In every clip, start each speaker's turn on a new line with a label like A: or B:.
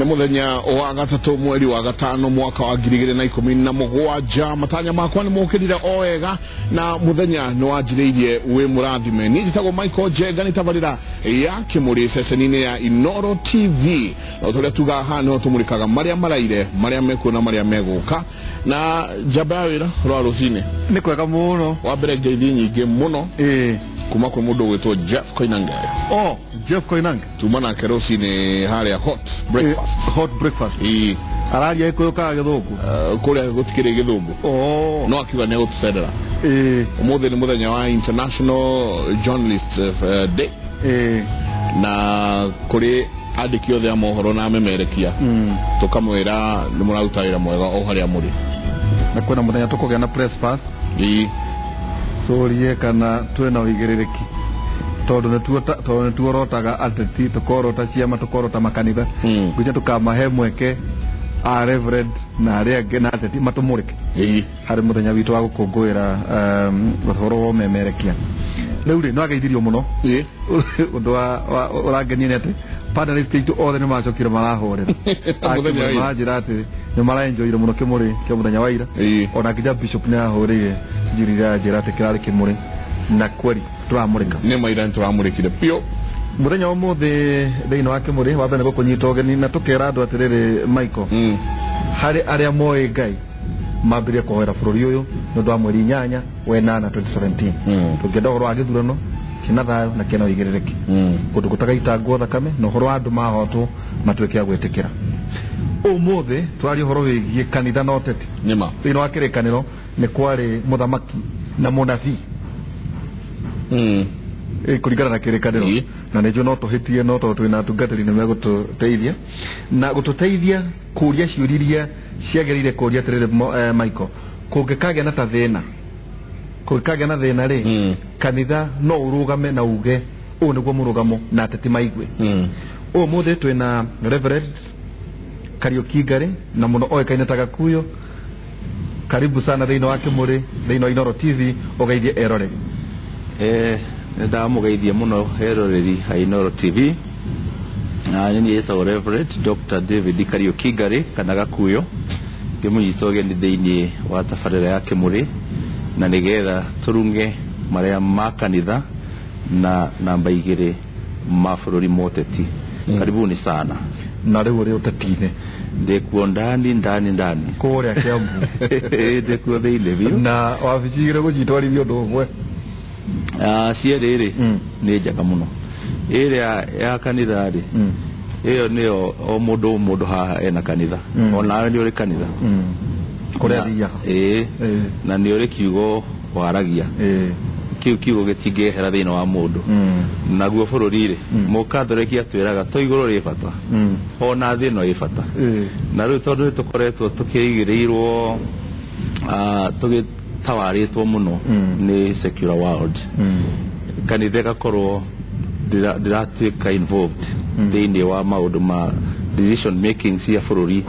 A: Muthenya wa gatatu mweri wa gatano mwaka wa 2017 matanya makwa nĩ mokĩrire o wega na muthenya nĩ wanjĩrĩirie wĩ mũrathime. Niĩ njĩtagwo Michael Njenga nĩ tabarĩra ya Kĩmũrĩ ceceni-inĩ ya Inooro TV na tũrĩa tugaga haha nĩho tũmũrĩkaga marĩa maraire, marĩa mekuo na marĩa megũka. Na njamba ya wĩra rwa rũcinĩ
B: nĩ kwega mũno.
A: Wa mbere ngeithi nyingĩ mũno kuma kwĩ mũndũ ũgwĩtwo Jeff Koinange.
B: Oh, Jeff Koinange
A: tuma nake rũcinĩ harĩa hot breakfast.
B: Hot breakfast. Araria gĩkũyũ kana gĩthũngũ?
A: Kũrĩa gũtikĩrĩ gĩthũngũ.
B: Oh.
A: No akiuga nĩ egũtũcerera. Ũmũthĩ nĩ mũthenya wa International Journalist Day. Na kũrĩ andĩki othe a mohoro na amemerekia tũkamwĩra nĩ mũraruta wĩra mwega o harĩa mũrĩ.
B: Na kwĩna mũthenya tũkũgĩa na press pass. Tũrie kana twĩna ũigĩrĩrĩki tondũ nĩ tuorotaga ateti, tũkorota ciama, tũkorota makanitha, ngwĩciria tũkamahe mweke a reverend na arĩa angĩ na ateti matũmũrĩke harĩ mũthenya witũ wa gũkũngũĩra ũhoro wa ũmemerekia. Rĩu rĩ, nĩwageithirio mũno. Ũndũ ũrangenia nĩ atĩ panelist aitũ othe nĩ macokire marahũrĩra. Maranjĩra atĩ nĩ maraenjoyire mũno kĩmũrĩ kĩa mũthenya wa ira. Ona nginya bishop nĩ ahũrĩire njirire anjĩra atĩ kĩrarĩ kĩmũrĩ na kweri tũramũrĩka.
A: Nĩ maira tũramũrĩkire biũ.
B: Mũthenya wa ũmũthĩ thĩinĩ wa kĩmũrĩ wa mbere nĩ gũkũnyita ũgeni na tũkera andũ atĩrĩrĩ Michael, harĩ arĩa moĩ Ngai mambĩrĩrie kũhoera bũrũri ũyũ nĩ ũndũ wa mweri 8 wa 8 2017. Tũngĩenda ũhoro wa gĩthurano kĩna thayũ na kĩna ũigĩrĩrĩki, kũndũ gũtagaitangwo thakame na ũhoro wa andũ mahotwo matuĩke a gwĩtĩkĩra. Ũmũthĩ tũraria ũhoro wĩgiĩ kanitha na ũteti.
A: Nĩma
B: thĩinĩ wa kĩrĩkanĩro nĩ kwarĩ mũthamaki na mũnabii kũringana na kĩrĩkanĩro, na nĩnjũĩ no tũhĩtie no tondũ twĩna atungatĩri nĩ megũtũteithia na gũtũteithia kũria ciũria iria ciagĩrĩire kũria atĩrĩrĩ Michael, kũngĩkagĩa na ta thĩna, kũngĩkagĩa na thĩna rĩ, kanitha no ũrũgame na uge ũũ nĩguo mũrũgamo na ateti maigue. Ũmũthĩ twĩna Reverend Kariuki Ngari na mũno oĩkaine ta Gakuyo. Karibu sana thĩinĩ wa Kĩmũrĩ, thĩinĩ wa Inooro TV, ũgeithie eroreri.
C: Ndamũgeithia mũno eroreri a Inooro TV. Na nĩ niĩ ĩtagwo Reverend Dr. David Kariuki Ngari kana Gakuyo, ngĩmũnyita ũgeni thĩinĩ wa tabarĩra ya Kĩmũrĩ na nĩgetha tũrunge marĩa ma kanitha na namba 2 ma bũrũri moteti. Karibuni sana.
B: Na rĩu ũrĩ ũteti-inĩ?
C: Ndĩkuo ndani ndani ndani
B: kũrĩa Kiambu.
C: Ndĩkuo thĩinĩ biũ.
B: Na wabici igĩrĩ gũcitwarithia ũndũ ũmwe?
C: Cierĩ rĩ nĩ njega mũno. Ĩrĩa ya kanitha rĩ, ĩyo nĩyo o mũndũ haha ena kanitha, onawe nĩ ũrĩ kanitha
B: kũrĩa thiaga.
C: Na nĩ ũrĩ kiugo waragia, kĩu kiugo gĩtingĩehera thĩinĩ wa mũndũ. Naguo bũrũri rĩ, mũkathoreki atwĩraga to igũrũ rĩ bata, ona thĩ no ĩ bata. Na rĩu tondũ nĩ tũkoretwo tũkĩigĩrĩirwo tũgĩtawarĩtwo mũno nĩ secular world, kanitha ĩgakorwo ndĩratuĩka involved thĩinĩ wa maũndũ ma decision making cia bũrũri,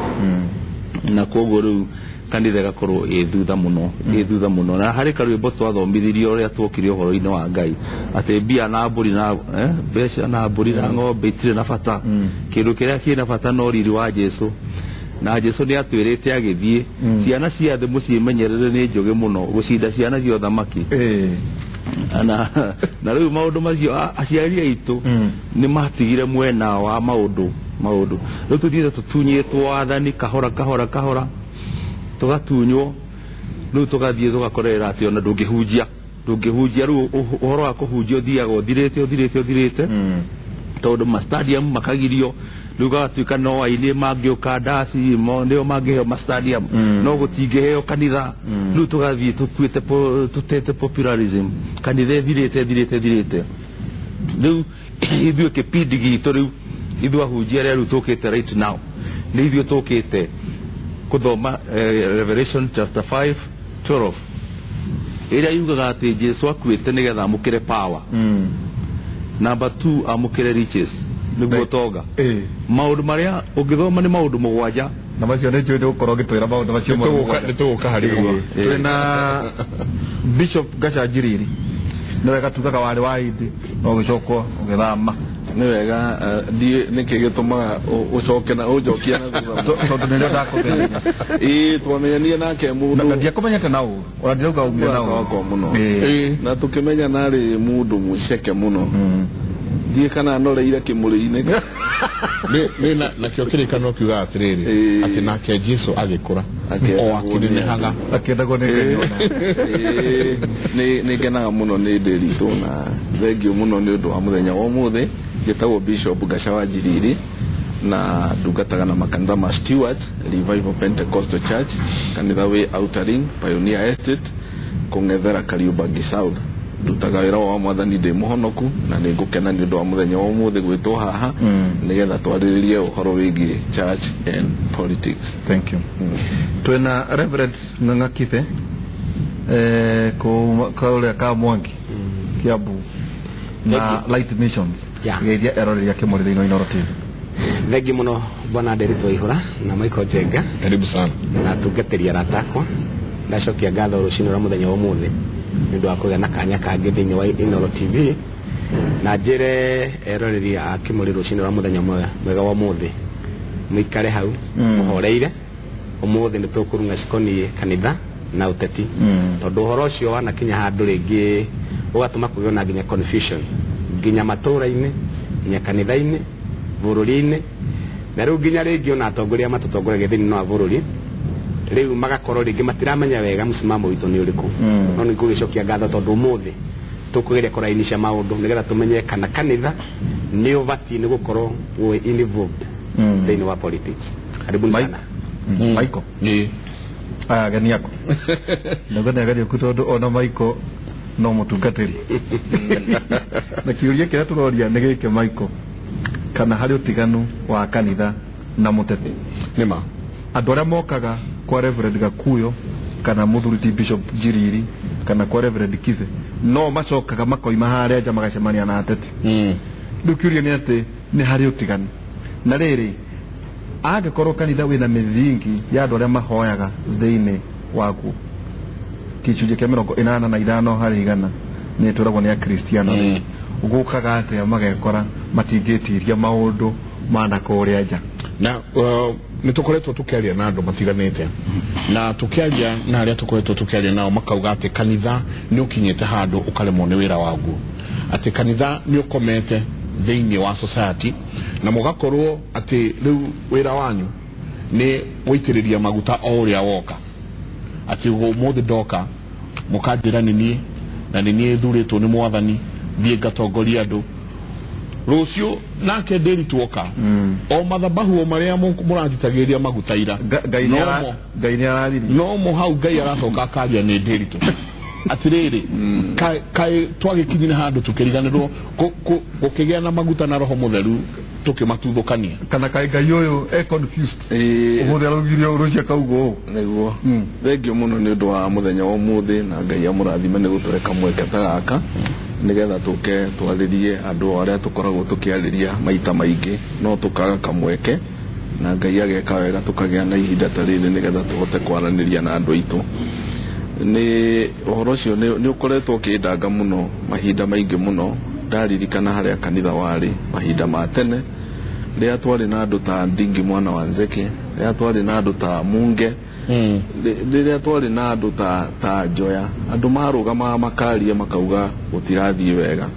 C: na koguo rĩu kanitha ĩgakorwo ĩ thutha mũno, ĩ thutha mũno. Na harĩ karwĩmbo twathomithirio ũrĩa tuokire ũhoro-inĩ wa Ngai atĩ mbia na mbũri na mbeca na mbũri na ng'ombe itirĩ na bata, kĩndũ kĩrĩa kĩna bata no riri wa Jesu. Na Jesu nĩ atwĩrĩte agĩthiĩ, ciana cia thĩ mũciĩmenyerere nĩ njũgĩ mũno gũcinda ciana cia ũthamaki. Na rĩu maũndũ macio aciari aitũ nĩ matigire mwena wa maũndũ rĩu tũthiĩte tũtunyĩtwo wathani kahora kahora kahora, tũgatunywo rĩu tũgathiĩ tũgakorera atĩ ona ndũngĩhunjia rĩu ũhoro wa kũhunjia ũthiaga ũthirĩte ũthirĩte ũthirĩte, tondũ ma stadium makagirio rĩu gagatuĩka no aini mangĩũka ndaci nĩo mangĩheo ma stadium, no gũtingĩheo kanitha. Rĩu tũgathiĩ tũkuĩte tũtete popularism, kanitha ĩthirĩte ĩthirĩte ĩthirĩte. Rĩu ithuĩ kĩbindi gitũ rĩu ithuĩ ahunjia arĩa rĩu tũkĩte right now nĩ ithuĩ tũkĩte kũthoma Revelation chapter 5:12 ĩrĩa yugaga atĩ Jesu akuĩte nĩgetha amũkĩre power. Number 2 amũkĩre riches nĩguo ũtonga. Maũndũ marĩa ũngĩthoma nĩ maũndũ 7
B: na macio nĩ njũĩ nĩgũkorwo ngĩtwĩra maũndũ macio
A: 7. Nĩtũgũka harĩ guo.
B: Twĩna Bishop Gacanjiriri, nĩwe gatugaga warĩ wa Indi no ũgĩcokwo ũgĩthama
D: Nĩ wega ndiĩ nĩkĩ gĩtũmaga ũcoke na ũnjokie na thutha
B: tondũ nĩrĩo ndakũmenya.
D: Ĩĩ twamenyanie nake mũndũ
B: na ndiakũmenyete na ũru ona ndirauga umire na ũru
D: wakwa mũno na tũkĩmenya narĩ mũndũ mũceke mũno ndiĩ kana noreire kĩmũrĩ-inĩ
A: nĩ nakĩo kĩrĩkanĩro kiugaga atĩrĩrĩ atĩ nake Jesu agĩkũra o akĩnenehaga
B: akĩendagwo nĩ Ngai.
D: Nĩ ngenaga mũno nĩ ndĩritũ na thengio mũno nĩ ũndũ wa mũthenya wa ũmũthĩ. Njĩtagwo Bishop Gacawa Njiriri na ndungataga na makanitha ma Stewart Revival Pentecostal Church, kanitha wĩ Outer Ring, Pioneer Estate, kũng'ethera Kariũmbangi South. Ndutaga wĩra wa mwathani ndĩ mũhonoku na nĩ ngũkena nĩ ũndũ wa mũthenya wa ũmũthĩ gwĩtwo haha nĩgetha twarĩrĩrie ũhoro wĩgiĩ church and politics.
B: Thank you. Twĩna Reverend Ng'ang'a Kibe kũrĩa ka Mwangi Kiambu na Light Missions geithia eroreri a Kĩmũrĩ thĩinĩ wa Inooro TV.
E: Thengi mũno bwana Nderitu Waihũra na Michael Njenga,
A: karibu sana
E: na atungatĩri arata akwa. Ndacokia ngatho rũcinĩ rwa mũthenya wa ũmũthĩ nĩ ũndũ wa kũgĩa na kanya kangĩ thĩinĩ wa Inooro TV, na njĩre eroreri a Kĩmũrĩ rũcinĩ rwa mũthenya mwega wa ũmũthĩ mũikare hau mũhoreire. Ũmũthĩ nĩ tũkũrung'a cikoniĩ kanitha na ũteti, tondũ ũhoro ũcio wanakinya handũ rĩngĩ ũgatũma kũgĩe na nginya confusion nginya matũũra-inĩ, nginya kanitha-inĩ, bũrũri-inĩ, na rĩu nginya rĩngĩ ona atongoria matũtongoragia thĩinĩ wa bũrũri rĩu magakorwo rĩngĩ matiramenya wega mũsimamo witũ nĩ ũrĩkũ. No nĩ ngũgĩcokia ngatho tondũ ũmũthĩ tũkũgeria kũrainisha maũndũ nĩgetha tũmenye kana kanitha nĩ ũbatiĩ nĩ gũkorwo wĩ involved thĩinĩ wa politics. Karibuni sana.
B: Michael. Aya ageni aku nĩguo nĩ ageni aku tondũ ona Michael no mũtungatĩri. Na kĩũria kĩrĩa tũroria nĩ gĩkĩ Michael, kana harĩ ũtiganu wa kanitha na mũteti?
A: Nĩma
B: andũ arĩa mokaga kwa Reverend Gakuyo kana mũthuri ti Bishop Njiriri kana kwa Reverend Kibe no macokaga makoima harĩa nja magacemania na ateti. Rĩu kĩũria nĩ atĩ nĩ harĩ ũtiganu, na rĩrĩ angĩkorwo kanitha wĩna mĩthingi ya andũ arĩa mahoyaga thĩinĩ waguo gĩcunjĩ kĩa 85 harĩ igana nĩ twĩragwo nĩ akristiano, gũkaga atĩa magekora matingĩtiria maũndũ ma nakũrĩa nja?
A: Na nĩ tũkoretwo tũkĩaria na andũ matiganĩte, na tũkĩaria na arĩa tũkoretwo tũkĩaria nao makauga atĩ kanitha nĩ ũkinyĩte handũ ũkaremwo nĩ wĩra waguo, atĩ kanitha nĩ ũkomete thĩinĩ wa society, na mũgakorwo atĩ rĩu wĩra wanyu nĩ gũitĩrĩria maguta o ũrĩa woka, atĩ ũmũthĩ ndoka mũkanjĩra nĩ niĩ na nĩ niĩ thurĩtwo nĩ mwathani thiĩ ngatongoria andũ, rũciũ nake Nderitu oka o mathabahu o marĩa mũranjitagĩrĩria maguta ira
B: Ngai nĩ araririe
A: no mo hau Ngai aracoka akaria nĩ Nderitu atĩrĩrĩ kaĩ twagĩkinyire handũ tũkĩriganĩrwo gũkĩgĩa na maguta na roho mũtheru tũkĩmatuthũkania,
B: kana kaĩ Ngai ũyũ e confused ũmũthĩ araugire ũũ rũciũ akauga ũũ?
D: Nĩguo. Thengio mũno nĩ ũndũ wa mũthenya wa ũmũthĩ na Ngai amũrathime nĩ gũtũhe kamweke ta gaka nĩgetha tũke twarĩrie andũ arĩa tũkoragwo tũkĩarĩria maita maingĩ no tũkaga kamweke, na Ngai ageka wega tũkagĩa na ihinda ta rĩrĩ nĩgetha tũhote kwaranĩria na andũ aitũ. Nĩ ũhoro ũcio nĩ ũkoretwo ũkĩndanga mũno mahinda maingĩ mũno. Ndaririkana harĩa kanitha warĩ mahinda ma tene, rĩrĩa twarĩ na andũ ta Ndingi mwana wa Nzeke, rĩrĩa twarĩ na andũ ta Munge, rĩrĩa twarĩ na andũ ta Njoya, andũ marũgamaga makaria makauga gũtirathiĩ wega.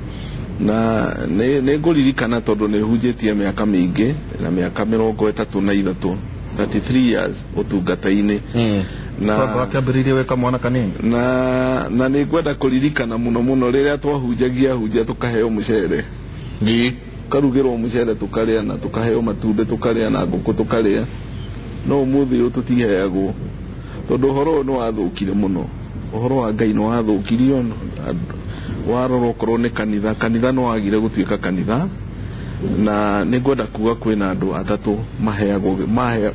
D: Na nĩ ngũririkana tondũ nĩ hunjĩtie mĩaka mĩingĩ na mĩaka 33, 33 years ũtungata-inĩ.
B: Na wakĩambĩrĩirie wĩ kamwana kanini.
D: Na nĩ ngwenda kũririkana mũno mũno rĩrĩa twahunjagia hunjia tũkaheo mũcere, tũkarugĩrwo mũcere tũkarĩa, na tũkaheo matumbĩ tũkarĩa, na ngũkũ tũkarĩa. No ũmũthĩ ũyũ tũtiheagwo tondũ ũhoro ũyũ nĩ wathũkire mũno. Ũhoro wa Ngai nĩ wathũkirio, warora okorwo nĩ kanitha, kanitha nĩ wagire gũtuĩka kanitha. Na nĩ ngwenda kuga kwĩna andũ atatũ maheagwo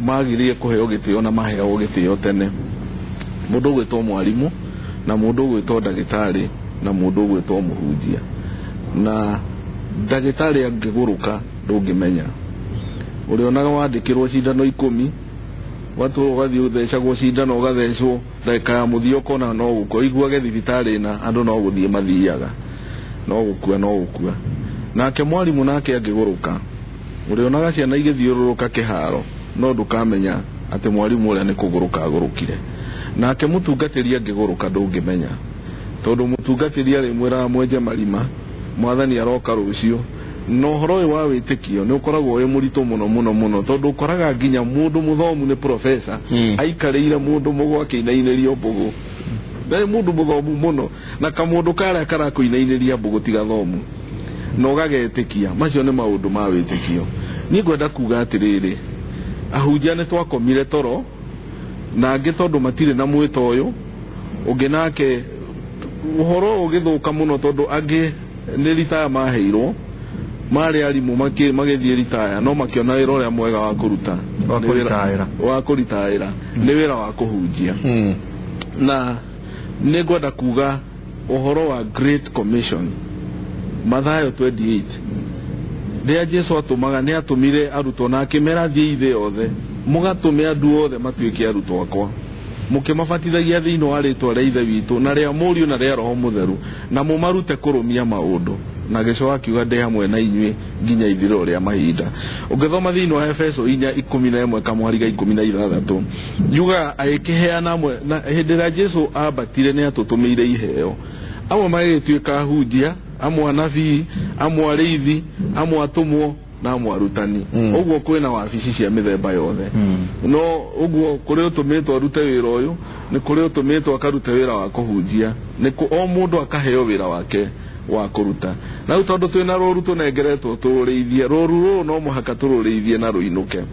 D: magĩrĩire kũheo gĩtĩo na maheagwo gĩtĩo tene. Mũndũ ũgwĩtwo mwarimũ, na mũndũ ũgwĩtwo ndagĩtarĩ, na mũndũ ũgwĩtwo mũhunjia. Na ndagĩtarĩ angĩgũrũka ndũngĩmenya, ũrĩonaga wandĩkĩrwo cindano 10 watu ũgathiĩ ũthecagwo cindano ũgathecwo ndagĩka ya mũthia ũkona no gũkua, ũiguage thibitarĩ na andũ no gũthiĩ mathiaga, no gũkua no gũkua. Nake mwarimũ nake angĩgũrũka, ũrĩonaga ciana igĩthiũrũrũka kĩharo, no ndũkamenya atĩ mwarimũ ũrĩa nĩ kũgũrũka agũrũkire. Nake mũtungatĩri angĩgũrũka ndũngĩmenya, tondũ mũtungatĩri arĩmwĩraga mwenje marima, mwathani aroka rũciũ. Na ũhoro ũyũ wa wĩtĩkio nĩ ũkoragwo wĩ mũritũ mũno mũno mũno, tondũ ũkoraga nginya mũndũ mũthomu nĩ profesa aikarĩire mũndũ mũgũ akĩinainĩrio mbũgũ. Nĩ mũndũ mũthomu mũno, na kamũndũ karĩa karakũinainĩria mbũgũ ti gathomu, na ũgagetĩkia. Macio nĩ maũndũ ma wĩtĩkio. Niĩ ngwenda kuga atĩrĩrĩ, ahunjia nĩ twakomire toro, na angĩ tondũ matirĩ na mwĩto ũyũ, ũngĩ nake ũhoro ũgĩthũka mũno, tondũ angĩ nĩ ritaya maheirwo, marĩ arimũ magĩthiĩ ritaya, no makĩona wĩra ũrĩa mwega wa kũruta, wa kũritaĩra, nĩ wĩra wa kũhunjia. Na nĩ ngwenda kuga ũhoro wa Great Commission, Mathayo 28, rĩrĩa Jesu atũmaga, nĩ atũmire arutwo na akĩmera thiĩ thĩ yothe, mũgatũme andũ othe matuĩke arutwo akwa, mũkĩmabatithagia thĩinĩ wa rĩtwa rĩa Ithe witũ na rĩa Mũriũ na rĩa Roho Mũtheru, na mũmarute kũrũmia maũndũ. Na gĩcoka akiuga ndĩ hamwe na inyuĩ nginya ithirĩro rĩa mahinda. Ũngĩthoma thĩinĩ wa Efeso 4:11 kamũhari ga 16, yugaga agĩkĩheana amwe, na hĩndĩ ĩrĩa Jesu ambatire nĩ atũtũmĩire iheo, amwe magĩgĩtuĩka ahunjia, amwe anabii, amwe arĩithi, amwe atũmwo, na amwe arutani. Ũguo kwĩna wabici cia mĩthemba yothe. No ũguo kũrĩ ũtũmĩtwo arute wĩra ũyũ, nĩ kũrĩ ũtũmĩtwo akarute wĩra wa kũhunjia, nĩ o mũndũ akaheo wĩra wake wa kũruta. Na rĩu tondũ twĩna rũru tũnengeretwo tũrũrĩithie, rũru rũrũ no mũhaka tũrũrĩithie na rũinũke.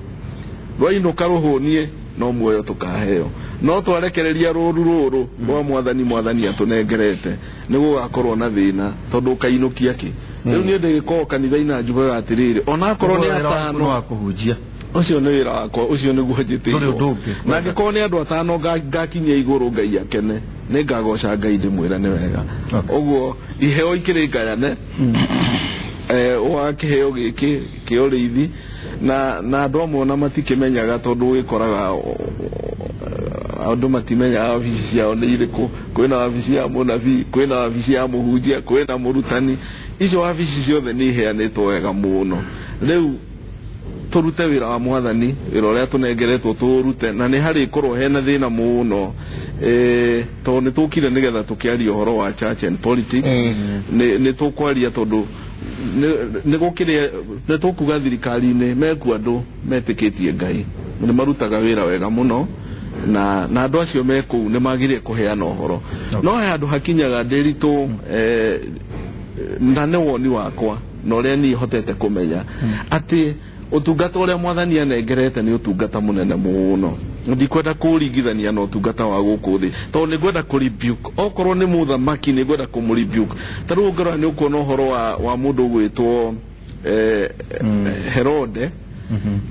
D: Rwainũka rũhũnie no muoyo tũkaheo. No twarekereria rũru rũrũ rwa mwathani, mwathani atũnengerete, nĩ gũgakorwo na thĩna, tondũ ũkainũkia kĩ? Rĩu niĩ ndĩgĩkorwo kanitha-inĩ na njugaga atĩrĩrĩ, onakorwo nĩ atano
B: wa kũhunjia,
D: ũcio nĩ wĩra wakwa, ũcio nĩguo njĩtĩirwo. Na angĩkorwo nĩ andũ atano ngakinyia igũrũ Ngai akene, nĩ ngagoca Ngai ndĩmwĩra nĩ wega. Ũguo iheo ikĩrĩ ngayane, wa kĩheo gĩkĩ kĩa ũrĩithi, na andũ amwe ona matikĩmenyaga, tondũ ũgĩkoraga andũ matimenyaga wabici ciao nĩ irĩkũ. Kwĩna wabici ya mũnabii, kwĩna wabici ya mũhunjia, kwĩna mũrutani. Icio wabici ciothe nĩ iheanĩtwo wega mũno. Rĩu tũrute wĩra wa mwathani, wĩra ũrĩa tũnengeretwo tũrute, na nĩ harĩkorwo hena thĩna mũno, tondũ nĩ tũkire nĩgetha tũkĩaria ũhoro wa church and politics. Nĩ tũkwaria tondũ nĩ gũkĩrĩ, nĩ tũkuga thirikari-inĩ mekuo andũ metĩkĩtie Ngai, nĩ marutaga wĩra wega mũno, na andũ acio me kũu nĩ magĩrĩire kũheana ũhoro. No he handũ hakinyaga ndĩritũ, na nĩ woni wakwa na ũrĩa niĩ hotete kũmenya atĩ ũtungata ũrĩa mwathani anengerete nĩ ũtungata mũnene mũno. Ndikwenda kũringithania na ũtungata wa gũkũ thĩ, tondũ nĩ ngwenda kũ rebuke. Okorwo nĩ mũthamaki nĩ ngwenda kũmũ rebuke. Ta rĩu ũngĩrora nĩ ũkuona ũhoro wa mũndũ ũgwĩtwo Herode,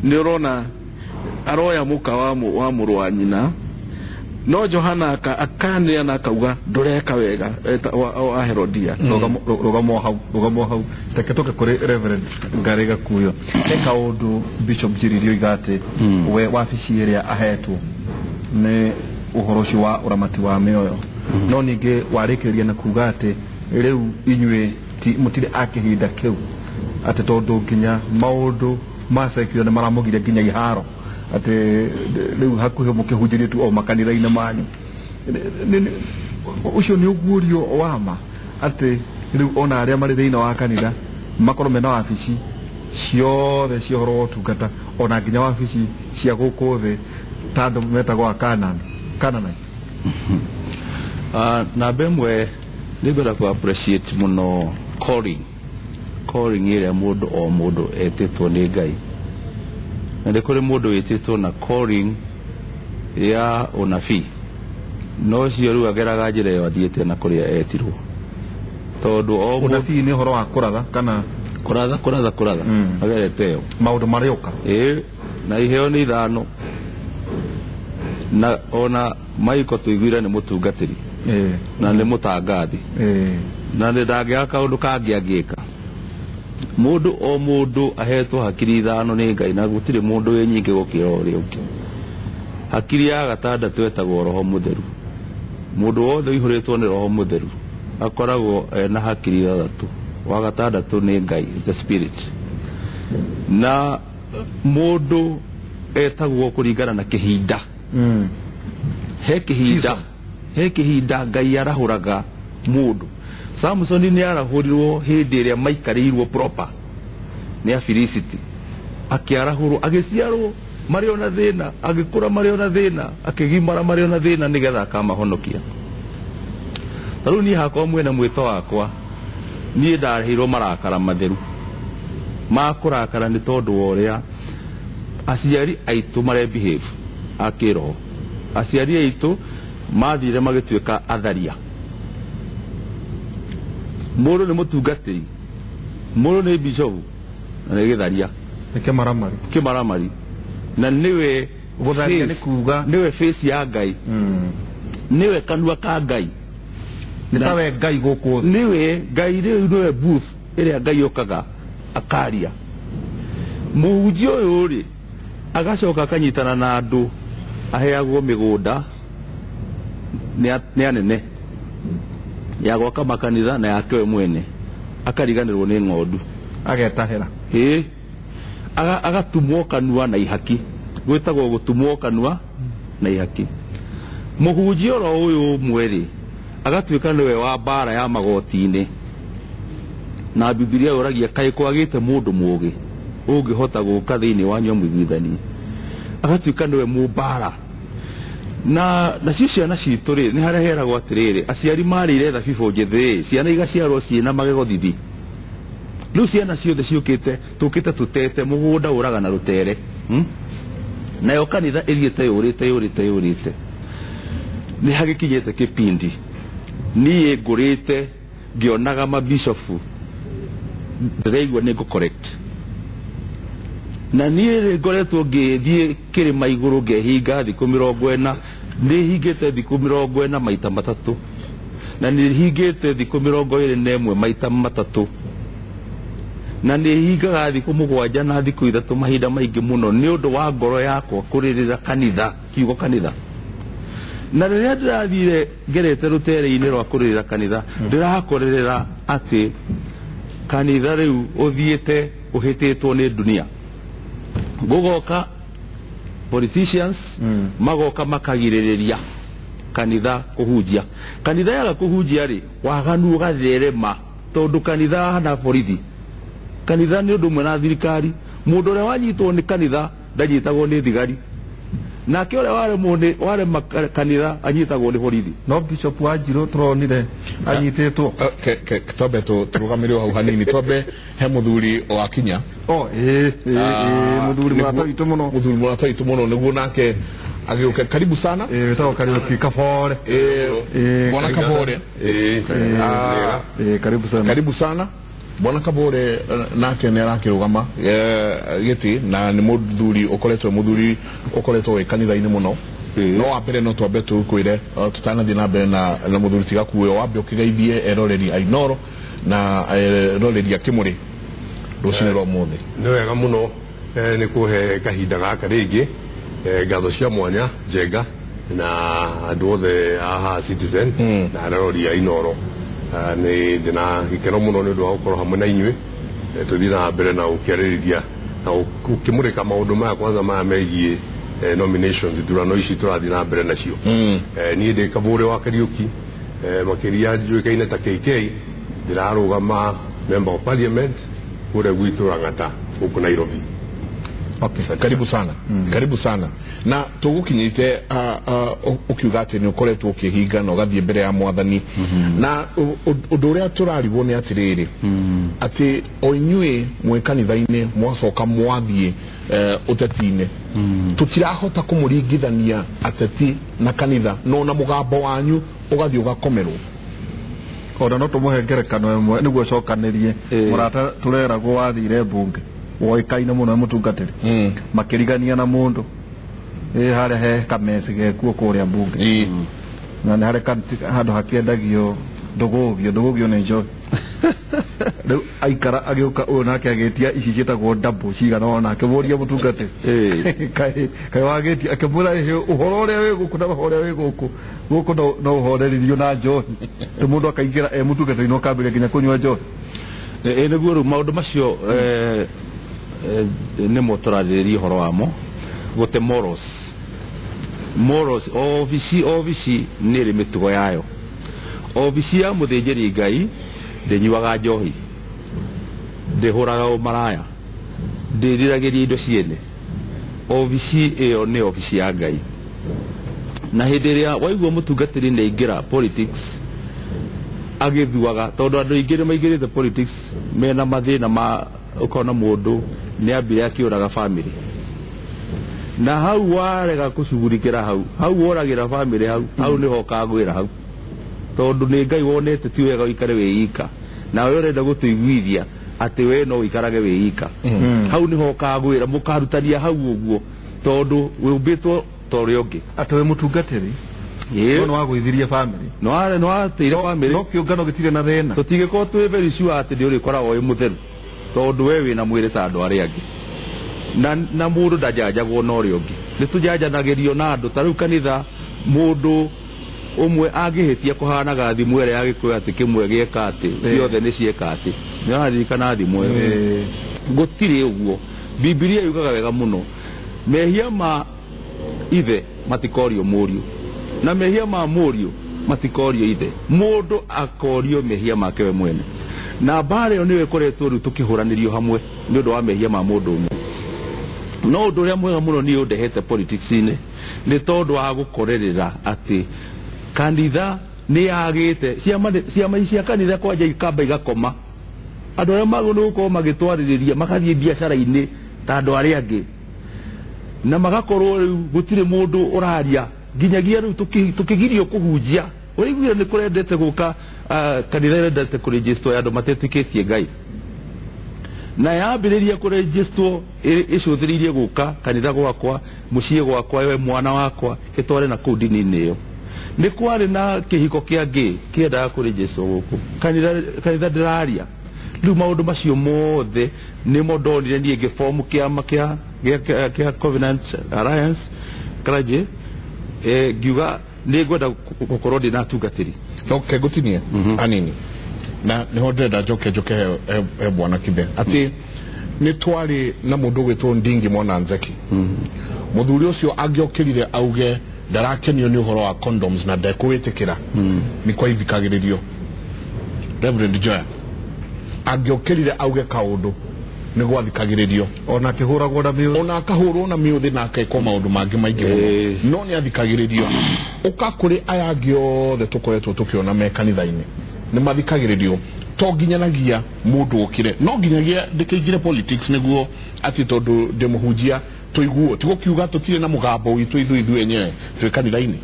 D: nĩ ũrona aroya mũka wa mũrũ wa nyina, no Johana akaneana akauga ndũreka wega wa Herodia.
B: Rũgamo hau, reke tũke kũrĩ Reverend Ngarĩ Gakuyo. He kaũndũ Bishop Njiriri oiga atĩ we wabici ĩrĩa ahetwo nĩ ũhoro ũcio wa ũramati wa mĩoyo, no ningĩ warĩkĩrĩria na kuga atĩ rĩu inyuĩ mũtirĩ a kĩhinda kĩu, atĩ tondũ nginya maũndũ ma secular nĩ maramũgiria nginya iharo, atĩ rĩu hakuhĩ mũkĩhunjĩrie tu o makanitha-inĩ manyu. Ũcio nĩ ũguũrio wa ma atĩ rĩu ona arĩa marĩ thĩinĩ wa kanitha makorwo mena wabici ciothe cia ũhoro wa ũtungata, ona nginya wabici cia gũkũ thĩ ta andũ metagwo a Canaanite.
C: Namba ĩmwe nĩ ngwenda kũ appreciate mũno calling ĩrĩa mũndũ o mũndũ etĩtwo nĩ Ngai. Na nĩ kũrĩ mũndũ wĩtĩtwo na calling ya ũnabii, no ũcio rĩu ageraga njĩra ĩyo athiĩte na kũrĩa etirwo, tondũ o
B: ũnabii nĩ ũhoro wa kũratha kana
C: kũratha agerete ĩyo
B: maũndũ marĩũka.
C: Ĩĩ, na iheo nĩ ithano, na ona Maiko tũiguire nĩ mũtungatĩri na nĩ mũtangathi, na nĩ ndangĩaga kaũndũ kangĩ angĩka. Mũndũ o mũndũ ahetwo hakiri ithano nĩ Ngai, na gũtirĩ mũndũ wĩ nyingĩ gũkĩra ũrĩa ũngĩ. Hakiri ya gatandatũ ĩtagwo Roho Mũtheru. Mũndũ wothe ũihũrĩtwo nĩ Roho Mũtheru akoragwo ena hakiri ithathatũ. Wa gatandatũ nĩ Ngai, the spirit. Na mũndũ etagwo kũringana na kĩhinda. He kĩhinda, he kĩhinda Ngai arahũraga mũndũ. Samsoni nĩ arahũrirwo hĩndĩ ĩrĩa maikarĩirwo proper nĩ Afilisiti. Akĩarahũrwo, agĩciarwo marĩ ona thĩna, agĩkũra marĩ ona thĩna, akĩgimara marĩ ona thĩna nĩgetha akamahonokia. Ta rĩu niĩ hakwa mwena mwĩto wakwa, niĩ ndarĩhirwo marakara matheru ma kũrakara nĩ tondũ wa ũrĩa aciari aitũ mare behave a kĩroho. Aciari aitũ mathire magĩtuĩka atharia. Mũndũ nĩ mũtungatĩri, mũndũ nĩ bishofu na nĩ gĩtharia.
B: Nĩ kĩmaramari.
C: Kĩmaramari. Na nĩwe
B: Gũtharia nĩ kuga
C: nĩwe face ya Ngai. Nĩwe kanua ka Ngai.
B: Nĩ tawe Ngai gũkũ thĩ.
C: Nĩwe Ngai rĩu nĩwe booth ĩrĩa Ngai okaga akaria. Mũhunjia ũyũ rĩ agacoka akanyitana na andũ aheagwo mĩgũnda nĩ anene ya gwaka makanitha na yake we mwene, akariganĩrwo nĩ ng'ondu.
B: Agetahĩra.
C: Ĩĩ. Agatumwo kanua na ihaki. Gwĩtagwo gũtumwo kanua na ihaki. Mũhunjia oro ũyũ ũmwe rĩ agatuĩka nĩwe wa mbara ya magoti-inĩ. Na Bibilia yũragia kaĩ kwagĩte mũndũ mũũgĩ ũngĩhota gũka thĩinĩ wanyu amũiguithanie. Agatuĩka nĩwe mũmbara. Na nacio ciana citũ rĩ nĩ harĩa heragwo atĩrĩrĩ, aciari marĩire thabibũ njĩthĩ, ciana igaciarwo ciĩna magego thithi. Rĩu ciana ciothe ciũkĩte tũkĩte tũtete mũgũnda ũraga na rũtere. Nayo kanitha ĩthiĩte yũrĩte yũrĩte yũrĩte. Nĩ hagĩkinyĩte kĩpindi niĩ ngũrĩte ngĩonaga mabishofu ndĩraigua nĩ ngũ correct. Na niĩ rĩ ngoretwo ngĩthiĩ kĩrĩma igũrũ ngehinga thikũ 40, nĩ hingĩte thikũ 40 maita matatũ, na nĩ hingĩte thikũ 21 maita matatũ, na nĩ hingaga thikũ 7 na thikũ 3 mahinda maingĩ mũno nĩ ũndũ wa ngoro yakwa kũrĩrĩra kanitha, kiugo kanitha. Na rĩrĩa ndĩrathire ngerete rũtere-inĩ rwa kũrĩrĩra kanitha, ndĩrakorerera atĩ kanitha rĩu ũthiĩte ũhĩtĩtwo nĩ dunia. Gũgoka politicians magoka makagirĩrĩria kanitha kũhunjia. Kanitha yaga kũhunjia rĩ, waganu ũgatherema tondũ kanitha hana borithi. Kanitha nĩ ũndũ ũmwe na thirikari. Mũndũ ũrĩa wanyitwo nĩ kanitha ndanyitagwo nĩ thigari, nake ũrĩa waremwo nĩ warema kanitha anyitagwo nĩ borithi.
B: No Bishop Wanjirũ tũronire anyitĩtwo.
A: Twambe tũrũgamĩre hau hanini, twambe he mũthuri wakinya.
B: Oh, ĩĩ, mũthuri mũrata witũ mũno.
A: Mũthuri mũrata witũ mũno nĩguo nake agĩũke. Karibu sana.
B: Ĩĩ, wĩtagwo Kariũki Kabore.
A: Ĩĩ, Bwana Kabore.
B: Ĩĩ, karibu sana.
A: Karibu sana. Bwana Kabore nake nĩ arakĩrũgama gĩtĩ na nĩ mũthuri ũkoretwo mũthuri ũkoretwo wĩ kanitha-inĩ mũno. No wa mbere no twambe tũkwĩre tũtanathiĩ na mbere na mũthuri tiga kuoyo, wambe ũkĩgeithie eroreri a Inooro na eroreri a Kĩmũrĩ rũcinĩ rwa ũmũthĩ.
F: Nĩ wega mũno nĩ kũhe kahinda gaka rĩngĩ ngatho cia mwanya Njenga na andũ othe a haha Citizen na eroreri a Inooro. Nĩ ndĩna gĩkeno mũno nĩ ũndũ wa gũkorwo hamwe na inyuĩ tũthiĩ na mbere na gũkĩarĩrĩria na gũkĩmũrĩka maũndũ maya kwanza maya megiĩ nominations ithurano ici tũrathiĩ na mbere nacio. Niĩ ndĩ Kabũrĩ wa Kariũki, makĩria njũĩkaine ta KK, ndĩrarũgama member of parliament kũrĩa gwitũ Lang'ata gũkũ Nairobi.
A: Okay. Karibu sana. Karibu sana. Na tũgũkinyĩte ũkiuga atĩ nĩ ũkoretwo ũkĩhinga na ũgathiĩ mbere ya mwathani. Na ũndũ ũrĩa tũrarigwo nĩ atĩrĩrĩ, atĩ o inyuĩ mwĩ kanitha-inĩ mwacoka mwathiĩ ũteti-inĩ, tũtirahota kũmũringithania ateti na kanitha, no na mũgambo wanyu ũgathiĩ ũgakomerwo.
B: Ona no tũmũhe ngerekano ĩmwe nĩguo ũcokanĩrie. Mũrata tũreragwo wathire mbunge woĩkaine mũno mũtungatĩri, makĩrigania na mũndũ harĩa he kameci gekuo kũrĩa mbunge, na nĩ harĩ handũ hakĩendagio ndũgũgio, ndũgũgio nĩ njohi. Rĩu aikara agĩũka ũyũ nake agĩtia ici ciĩtagwo double cigana ona, akĩmũria mũtungatĩri kaĩ wagĩtia, akĩmwĩra ũhoro ũrĩa wĩ gũkũ na ũhoro ũrĩa wĩ gũkũ gũkũ no ũhoreririo na njohi. Tĩ mũndũ akaingĩra e mũtungatĩri no akambĩrĩria nginya kũnyua njohi.
C: Nĩguo rĩu maũndũ macio nĩmo tũrarĩrĩria ũhoro wamo gũte morals. Morals obici nĩ ĩrĩ mĩtugo yayo. Obici ya mũthĩnjĩri Ngai ndĩnyuaga njohi, ndĩhũraga ũmaraya, ndĩriragĩria indo ciene. Obici ĩyo nĩ obici ya Ngai. Na hĩndĩ ĩrĩa waigua mũtungatĩri nĩ aingĩra politics agĩthuaga, tondũ andũ aingĩ nĩ maingĩrĩte politics mena mathĩna ma ũkona mũndũ nĩ ambire akĩũraga family, na hau warega kũcugurikĩra hau hau woragĩra family hau hau nĩho ũkagwĩra hau, tondũ nĩ Ngai wonete ti wega ũikare wĩ ika, nawe ũrenda gũtũiguithia atĩ we no ũikarage wĩ ika. Hau nĩho ũkagwĩra, mũkarutania hau ũguo, tondũ wĩumbĩtwo ta ũrĩa ũngĩ.
B: Atĩ wĩ mũtungatĩri no nĩ wagũithirie family,
C: no watĩire family,
B: no kĩũngano gĩtirĩ na thĩna.
C: Tũtingĩkorwo twĩ very sure atĩ nĩ ũrĩkoragwo wĩ mũtheru, tondũ we wĩna mwĩrĩ ta andũ arĩa angĩ, na mũndũ ndajanjagwo na ũrĩa ũngĩ. Nĩ tũjanjanagĩrio na andũ. Ta rĩu kanitha mũndũ ũmwe angĩhĩtia kũhanaga thimũ ĩrĩa ya Gĩkũyũ atĩ kĩmwe gĩeka atĩ ciothe nĩ cieka atĩ. Nĩ ũraririkana thimũ ĩyo? Gũtirĩ ũguo. Bibilia yugaga wega mũno, mehia ma ithe matikorio mũriũ, na mehia ma mũriũ matikorio ithe. Mũndũ akorio mehia make we mwene. Na mbara ĩyo nĩyo ĩkoretwo rĩu tũkĩhũranĩrio hamwe nĩ ũndũ wa mehia ma mũndũ ũmwe. No ũndũ ũrĩa mwega mũno niĩ ũndehete politics-inĩ nĩ tondũ wa gũkorerera atĩ kanitha nĩ yagĩte ciama cia kanitha kwanja ikamba igakoma. Andũ arĩa magũ nĩ gũkorwo magĩtwarĩrĩria magathiĩ biacara-inĩ ta andũ arĩa angĩ, na magakorwo rĩu gũtirĩ mũndũ ũraria nginyagia rĩu tũkĩgirio kũhunjia. Ũraiguire nĩ kũrendete gũka kanitha ĩrendete kũrĩnjĩstwo ya andũ matetĩkĩtie Ngai, na yambĩrĩria kũrĩnjĩstwo ĩcũthĩrĩirie gũka kanitha gwakwa, mũciĩ gwakwa, we mwana wakwa, ĩtware na kũu ndini-inĩ ĩyo. Nĩ kwarĩ na kĩhiko kĩa ngĩ kĩendaga kũrĩnjĩstwo gũkũ kanitha ndĩraria. Rĩu maũndũ macio mothe nĩmo ndonire niĩ ngĩbomu kĩama kĩa Covenant Alliance Clergy, ngiuga nĩ ngwenda gũkorwo ndĩ na atungatĩri.
A: Okay, ngũtinie anini na nĩho ndĩrenda njoke he bwana Kibe atĩ nĩ twarĩ na mũndũ ũgwĩtwo Ndingi Mwana Nzeki. Mũthuri ũcio angĩokĩrire auge ndarakenio nĩ ũhoro wa condoms na ndekũwĩtĩkĩra, nĩ kwaithikagĩrĩrio. Reverend Joya angĩokĩrire auge kaũndũ nĩ gwathikagĩrĩrio,
B: ona akĩhũragwo na mĩũthĩ,
A: ona akahũrwo na mĩũthĩ na akekwo maũndũ mangĩ maingĩ mũno, no nĩ athikagĩrĩrio. Ũka kũrĩ aya angĩ othe tũkoretwo tũkĩona me kanitha-inĩ nĩ mathikagĩrĩrio, to nginyanagia mũndũ ũkĩre, no nginyagia ndĩkĩingĩre politics nĩguo atĩ tondũ ndĩmũhunjia tũiguo, ti gũkiuga tũtirĩ na mũgambo witũ ithuĩ enyewe twĩ kanitha-inĩ.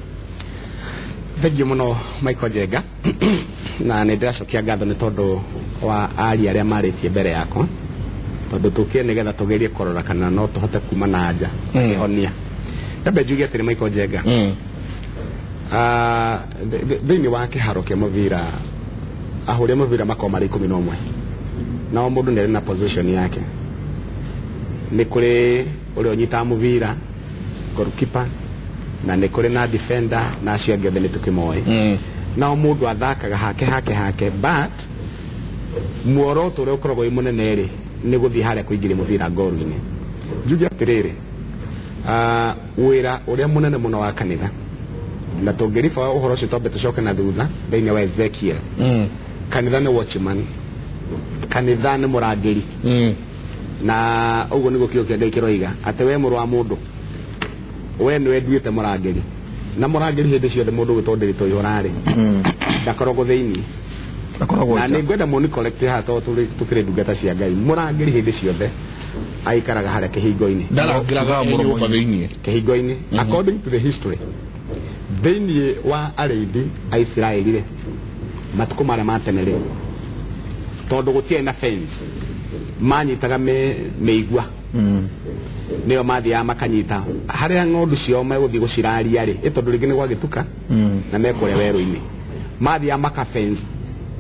E: Thengiũ mũno Michael Njenga, na nĩ ndĩracokia ngatho nĩ tondũ wa aria arĩa marĩtie mbere yakwa, tondũ tũkire nĩgetha tũgerie kũrora kana no tũhote kuma na nja kĩhonia. Ndambe njuge atĩrĩ Michael Njenga, thĩinĩ wa kĩharo kĩa mũbira ahũri a mũbira makoragwo marĩ 11, na o mũndũ nĩ arĩ na position yake. Nĩ kũrĩ ũrĩa ũnyitaga mũbira goalkeeper, na nĩ kũrĩ na defender, na acio angĩ othe nĩ tũkĩmoĩ. Na o mũndũ athakaga hake hake hake, but muoroto ũrĩa ũkoragwo wĩ mũnene rĩ nĩ gũthiĩ harĩa kũingĩria mũbira ngolu-inĩ. Njuge atĩrĩrĩ, wĩra ũrĩa mũnene mũno wa kanitha, na tũngĩriba ũhoro ũcio twambe tũcoke na thutha thĩinĩ wa Ezekiel, kanitha nĩ watchman, kanitha nĩ mũrangĩri. Na ũguo nĩguo kiugo kĩa Ngai kĩroiga atĩ we mũrũ wa mũndũ, we nĩwe nduĩte mũrangĩri, na mũrangĩri hĩndĩ ciothe mũndũ ũgwĩtwo Ndĩritũ Ihũra-rĩ ndakoragwo thĩinĩ. Na nĩ ngwenda mũni collect haha tondũ tũkĩrĩ ndungata cia Ngai. Mũrangĩri hĩndĩ ciothe aikaraga harĩa kĩhingo-inĩ,
A: ndarangĩraga nyũmba thĩinĩ,
E: kĩhingo-inĩ. According to the history, thĩinĩ wa arĩithi a Isiraeli rĩ, matukũ marĩa ma tene rĩ, tondũ gũtiarĩ na fence, manyitaga mĩigua, nĩyo mathiaga makanyita harĩa ng'ondu ciao megũthiĩ gũciraria rĩ, tondũ rĩngĩ nĩ gwagĩtuka na mekũrĩa werũ-inĩ, mathiaga maka fence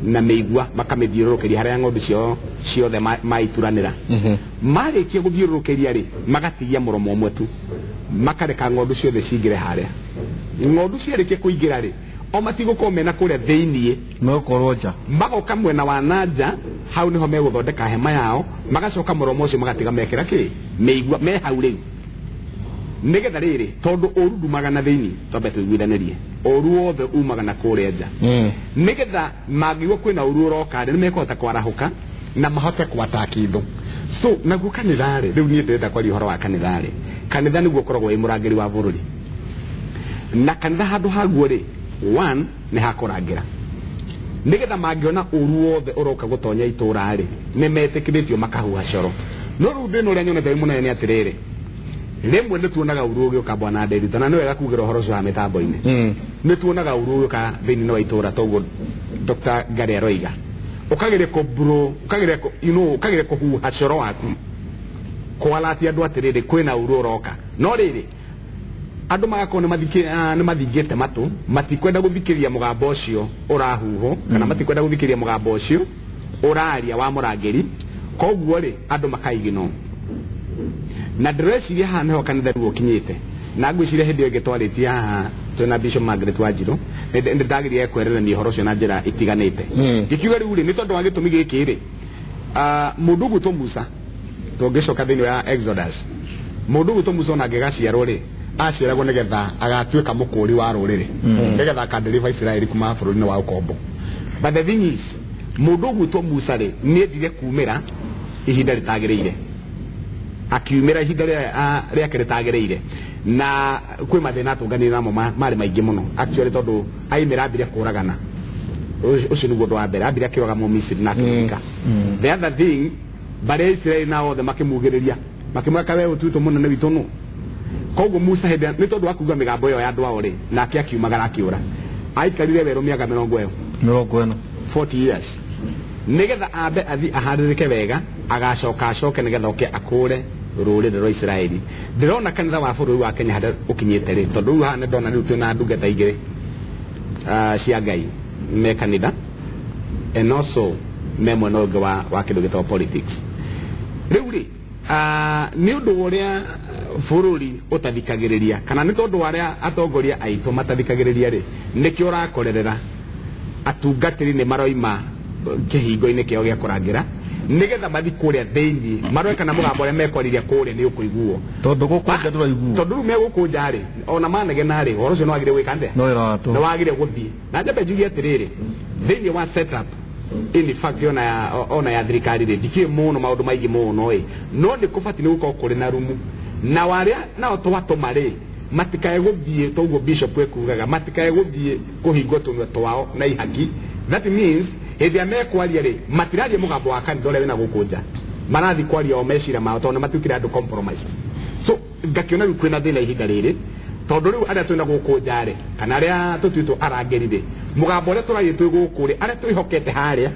E: na mĩigua makamĩthiũrũrũkĩria harĩa ng'ondu ciao ciothe maituranĩra. Marĩkia gũthiũrũrũkĩria rĩ, magatigia mũromo ũmwe tu, makareka ng'ondu ciothe cingĩre harĩa. Ng'ondu ciarĩkia kũingĩra rĩ, o matigũkorwo mena kũrĩa thĩiniĩ,
B: megũkorwo nja,
E: magoka mwena wa nanja, hau niho megũthondeka hema yao, magacoka mũromo ũcio magatiga mekĩra kĩ mĩigua me hau rĩu, nĩgetha rĩrĩ, tondũ ũru ndumaga na thĩiniĩ, twambe tũiguithanĩrie, ũru wothe umaga na kũrĩa nja, nĩgetha mangĩigua kwĩna ũru ũroka rĩ, nĩmekũhota kwarahũka na mahote kwataki thũ. So naguo kanitha rĩ, rĩu niĩ ndĩrenda kwaria ũhoro wa kanitha rĩ, kanitha nĩguo ũkoragwo wĩ mũrangĩri wa bũrũri, na kanitha handũ haguo rĩ, one nĩ hakũrangĩra, nĩgetha mangĩona ũru wothe ũroka gũtonya itũra rĩ, nĩmetĩkĩrĩtio makahuha coro. No rĩu thĩna ũrĩa nyonete wĩ mũnene nĩ atĩrĩrĩ, rĩmwe nĩtuonaga ũru ũgĩũka bwana Nderitu, na nĩ wega kugĩra ũhoro ũcio wa mĩtambo-inĩ, nĩtuonaga ũru ũgĩũka thĩinĩ wa itũra, toguo Dr. Gary aroiga, ũkageria kũbro, ũkageria you know, ũkageria kũhuha coro waku kwalatia andũ atĩrĩrĩ kwĩna ũru ũroka. No rĩrĩ, andũ magakorwo nĩ mathingĩte matũ, matikwenda gũthikĩrĩria mũgambo ũcio ũrahuhwo, kana matikwenda gũthikĩrĩria mũgambo ũcio ũraria wa mũrangĩri, koguo rĩ andũ makaiginwo. Na ndĩreciria haha nĩho kanitha rĩu ũkinyĩte, na ngwĩciria hĩndĩ ĩyo ĩngĩ twarĩtie haha twĩna Bishop Margaret Wanjirũ, nĩ ndagĩrire kwererania ũhoro ũcio na njĩra itiganĩte. Ngĩkiuga rĩu rĩ, nĩ tondũ wa gĩtũmi gĩkĩ rĩ, mũndũ ũgwĩtwo Musa, tũngĩcoka thĩinĩ wa Exodus, mũndũ ũgwĩtwo Musa ona angĩgaciarwo rĩ, aciaragwo nĩgetha agatuĩka mũkũri wa rũrĩrĩ, nĩgetha akadeliver Isiraeli kuma bũrũri-inĩ wa ũkombo. But the thing is, mũndũ ũgwĩtwo Musa rĩ, nĩendire kumĩra ihinda rĩtagĩrĩire, akiumĩra ihinda rĩake rĩtagĩrĩire, na kwĩ mathĩna atũnganire namo marĩ maingĩ mũno actually, tondũ aimĩra ambire kũragana, ũcio nĩguo ũndũ wa mbere, ambire akĩũraga Mũmisiri na akĩmũthika. The other thing, mbarĩ ya Isiraeli nao othe makĩmugĩrĩria, makĩmwĩra we ũtuĩtwo mũnene witũ nũ. Koguo Musa hĩndĩ nĩ tondũ wa kuga mĩgambo ĩyo ya andũ ao rĩ, nake akiumagara akĩũra, aikarire werũ mĩaka 40, 40 years, nĩgetha ambe athi aharĩrĩke wega, agacoka acoke nĩgetha oke akũre rũrĩrĩ rwa Isiraeli. Ndĩrona kanitha wa bũrũri wa Kenya harĩa ũkinyĩte rĩ, tondũ rĩu haha nĩndona rĩu twĩna ndungata igĩrĩ cia Ngai me kanitha, and also me mwena ũngĩ wa kĩndũ gĩtagwo politics. Rĩu rĩ, nĩ ũndũ wa ũrĩa bũrũri ũtathikagĩrĩria, kana nĩ tondũ wa arĩa atongoria aitũ matathikagĩrĩria rĩ, nĩkĩo ũrakorerera atungatĩri nĩ maroima kĩhingo-inĩ kĩao gĩa kũrangĩra, nĩgetha mathi kũrĩa thĩiniĩ marore kana mũgambo ũrĩa mekwaririe kũrĩa nĩ ũkũiguo,
B: tondũ gũkũ nja ndũraiguo,
E: tondũ rĩu megũkũ nja rĩ, ona manegena rĩ, ũhoro ũcio nĩ wagĩrĩire gwĩka atĩa, nĩ wagĩrĩire gũthiĩ. Na njambe njuge atĩrĩrĩ, thĩiniĩ wa setup in fact ona ya thirikari rĩ, ndikĩũĩ mũno maũndũ maingĩ mũno ĩ, no nĩ kũbatiĩ nĩ gũkorwo kũrĩ na rumu, na warĩa nao twatũma rĩ, matikae gũthiĩ toguo bishop ekugaga, matikae gũthiĩ kũhingwo tũnua twao na ihaki. That means hĩndĩ ĩrĩa mekwaria rĩ, matiraria mũgambo wa kanitha ũrĩa wĩna gũkũ nja, marathiĩ kwaria o meciria mao, tondũ nĩmatuĩkire andũ compromised. So ngakĩona rĩu kwĩna thĩna ihinda rĩrĩ, tondũ rĩu arĩa twĩna gũkũ nja rĩ, kana arĩa tũtuĩtwo arangĩri rĩ, mũgambo ũrĩa tũraria twĩ gũkũ rĩ, arĩa twĩhokete harĩa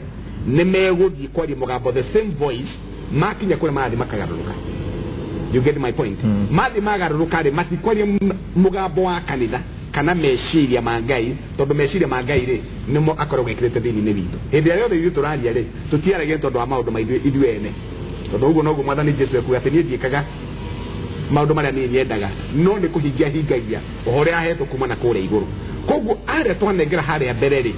E: nĩ megũthiĩ kwaria mũgambo the same voice, makinya kũrĩa marathiĩ makagarũrũka. You get my point? Mathi magarũrũka rĩ, matikwaria mũgambo wa kanitha kana meciria ma Ngai, tondũ meciria ma Ngai rĩ nĩmo akoragwo ekĩrĩte thĩinĩ witũ. Hĩndĩ ĩrĩa yothe ithuĩ tũraria rĩ, tũtiaragia tondũ wa maũndũ ma ithuĩ ene, tondũ ũguo noguo Mwathani Jesũ ekuga atĩ niĩ ndiĩkaga maũndũ marĩa niĩ nyendaga, no nĩ kũhingia hingagia ũhoro ũrĩa ahetwo kuma na kũrĩa igũrũ. Koguo arĩa twanengera harĩa mbere rĩ,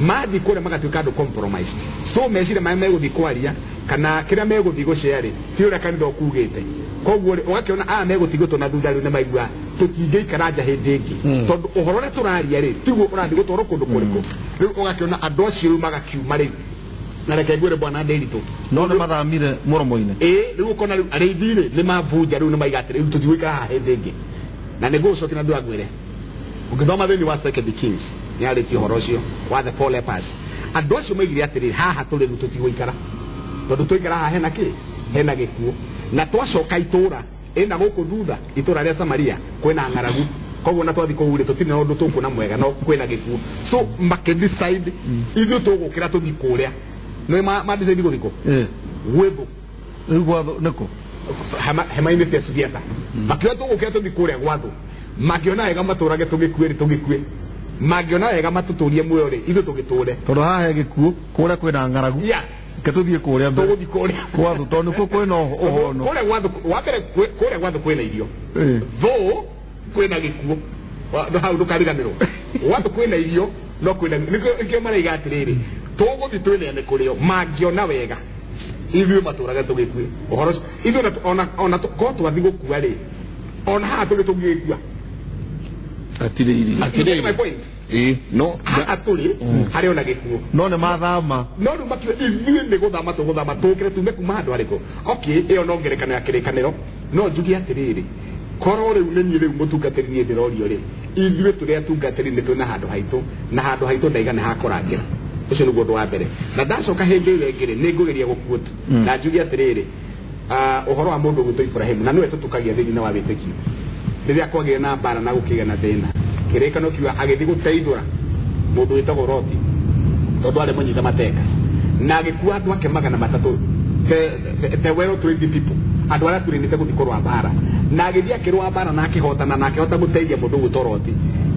E: mathiĩ kũrĩa magatuĩka andũ compromised. So meciria marĩa megũthiĩ kwaria kana kĩrĩa megũthiĩ gũcea rĩ, ti ũrĩa kanitha ũkugĩte. Koguo rĩ, ũgakĩona aya megũtigwo na thutha rĩu nĩmaigua tũtingĩikara nja hĩndĩ ĩngĩ, tondũ ũhoro ũrĩa tũraria rĩ tiguo ũrathiĩ gũtwarwo kũndũ kũrĩkũ. Rĩu ũgakĩona andũ acio rĩu magakiuma rĩu, na reke ngwĩre bwana Nderitu,
B: no nĩ mathamire mũromo-inĩ.
E: Ĩĩ, rĩu ũkona rĩu arĩithi rĩ nĩ mabunja rĩu, nĩ maiga atĩrĩ rĩu tũtigũikara haha hĩndĩ ĩngĩ. Na nĩngũgũcokia na ndũrangwĩre, ũngĩthoma thĩinĩ wa Second Kings nĩ arĩtie ũhoro ũcio wa the four lepers, andũ acio maigire atĩrĩ haha tũrĩ rĩu tũtigũikara, tondũ twaikara haha hena kĩ, hena gĩkuũ, na twacoka itũra ĩna gũkũ thutha itũra rĩa Samaria kwĩna ng'aragu, koguo na twathi kũu rĩ tũtirĩ na ũndũ tũkuona mwega, no kwĩna gĩkuũ. So makĩdecide ithuĩ tũgũkĩra tũthiĩ kũrĩa, nĩ madecide gũthiĩ kũ gwĩthũ,
B: Rĩu gwatho nĩkũ
E: hema-inĩ cia Suriata, makiuga tũgũkĩra tũthiĩ kũrĩa gwatho, mangĩona wega matũrage tũgĩkue rĩ tũgĩkue, mangĩona wega matũtũrie muoyo rĩ ithuĩ tũgĩtũre,
B: tondũ haha he gĩkuũ, kũrĩa kwĩna ng'aragu, reke tũthiĩ kũrĩa mbere,
E: tũgũthiĩ kũrĩa
B: gwatho, tondũ nĩkuo kwĩna ũhono
E: kũrĩa gwatho. Wa mbere kũrĩa gwatho kwĩna irio, thũ kwĩna gĩkuũ. Hau ndũkariganĩrwo. Gwatũ kwĩna irio no kwĩna nĩkĩo maraiga atĩrĩrĩ tũgũthiĩ twĩneane kũrĩo mangĩona wega ithuĩ matũraga tũgĩkue ũhoro ũcio ithuĩ ona korwo twathiĩ gũkua rĩ ona haha tũrĩ tũngĩgĩkua
D: atirĩrĩ
E: atirĩrĩ my point
A: no
E: haha tũrĩ harĩ ona gĩkuũ
B: no nĩ mathama
E: no rĩu makiuga ithuĩ nĩ gũthama tũgũthama tũkĩre tume kuma handũ harĩkũ. Okay, ĩyo no ngerekano ya kĩrĩkanĩro no njuge atĩrĩrĩ korwo rĩu nĩ niĩ rĩu mũtungatĩri niĩ ndĩrorio rĩ ithuĩ tũrĩ atungatĩri nĩ twĩna handũ haitũ na handũ haitũ ndaiga nĩ hakũrangĩra. Ũcio nĩguo ũndũ wa mbere. Na ndacoka hĩndĩ ĩyo ĩngĩ rĩ nĩ ngũgeria gũkuotu na njuge atĩrĩrĩ ũhoro wa mũndũ ũgwĩtwo Ibrahimu na nĩwe tũtukagia thĩinĩ wa wĩtĩkio rĩrĩa kwagĩa na mbara na gũkĩgĩa na thĩna kĩrĩkano kiuga agĩthiĩ gũteithũra mũndũ wĩtagwo Loti tondũ arĩ mũnyite mateka na agĩkua andũ ake 300 the well trained people andũ arĩa tũrĩnĩte gũthiĩ kũrũa mbara na agĩthiĩ akĩrũa mbara na akĩhotana na akĩhota gũteithia mũndũ ũgwĩtwo Loti.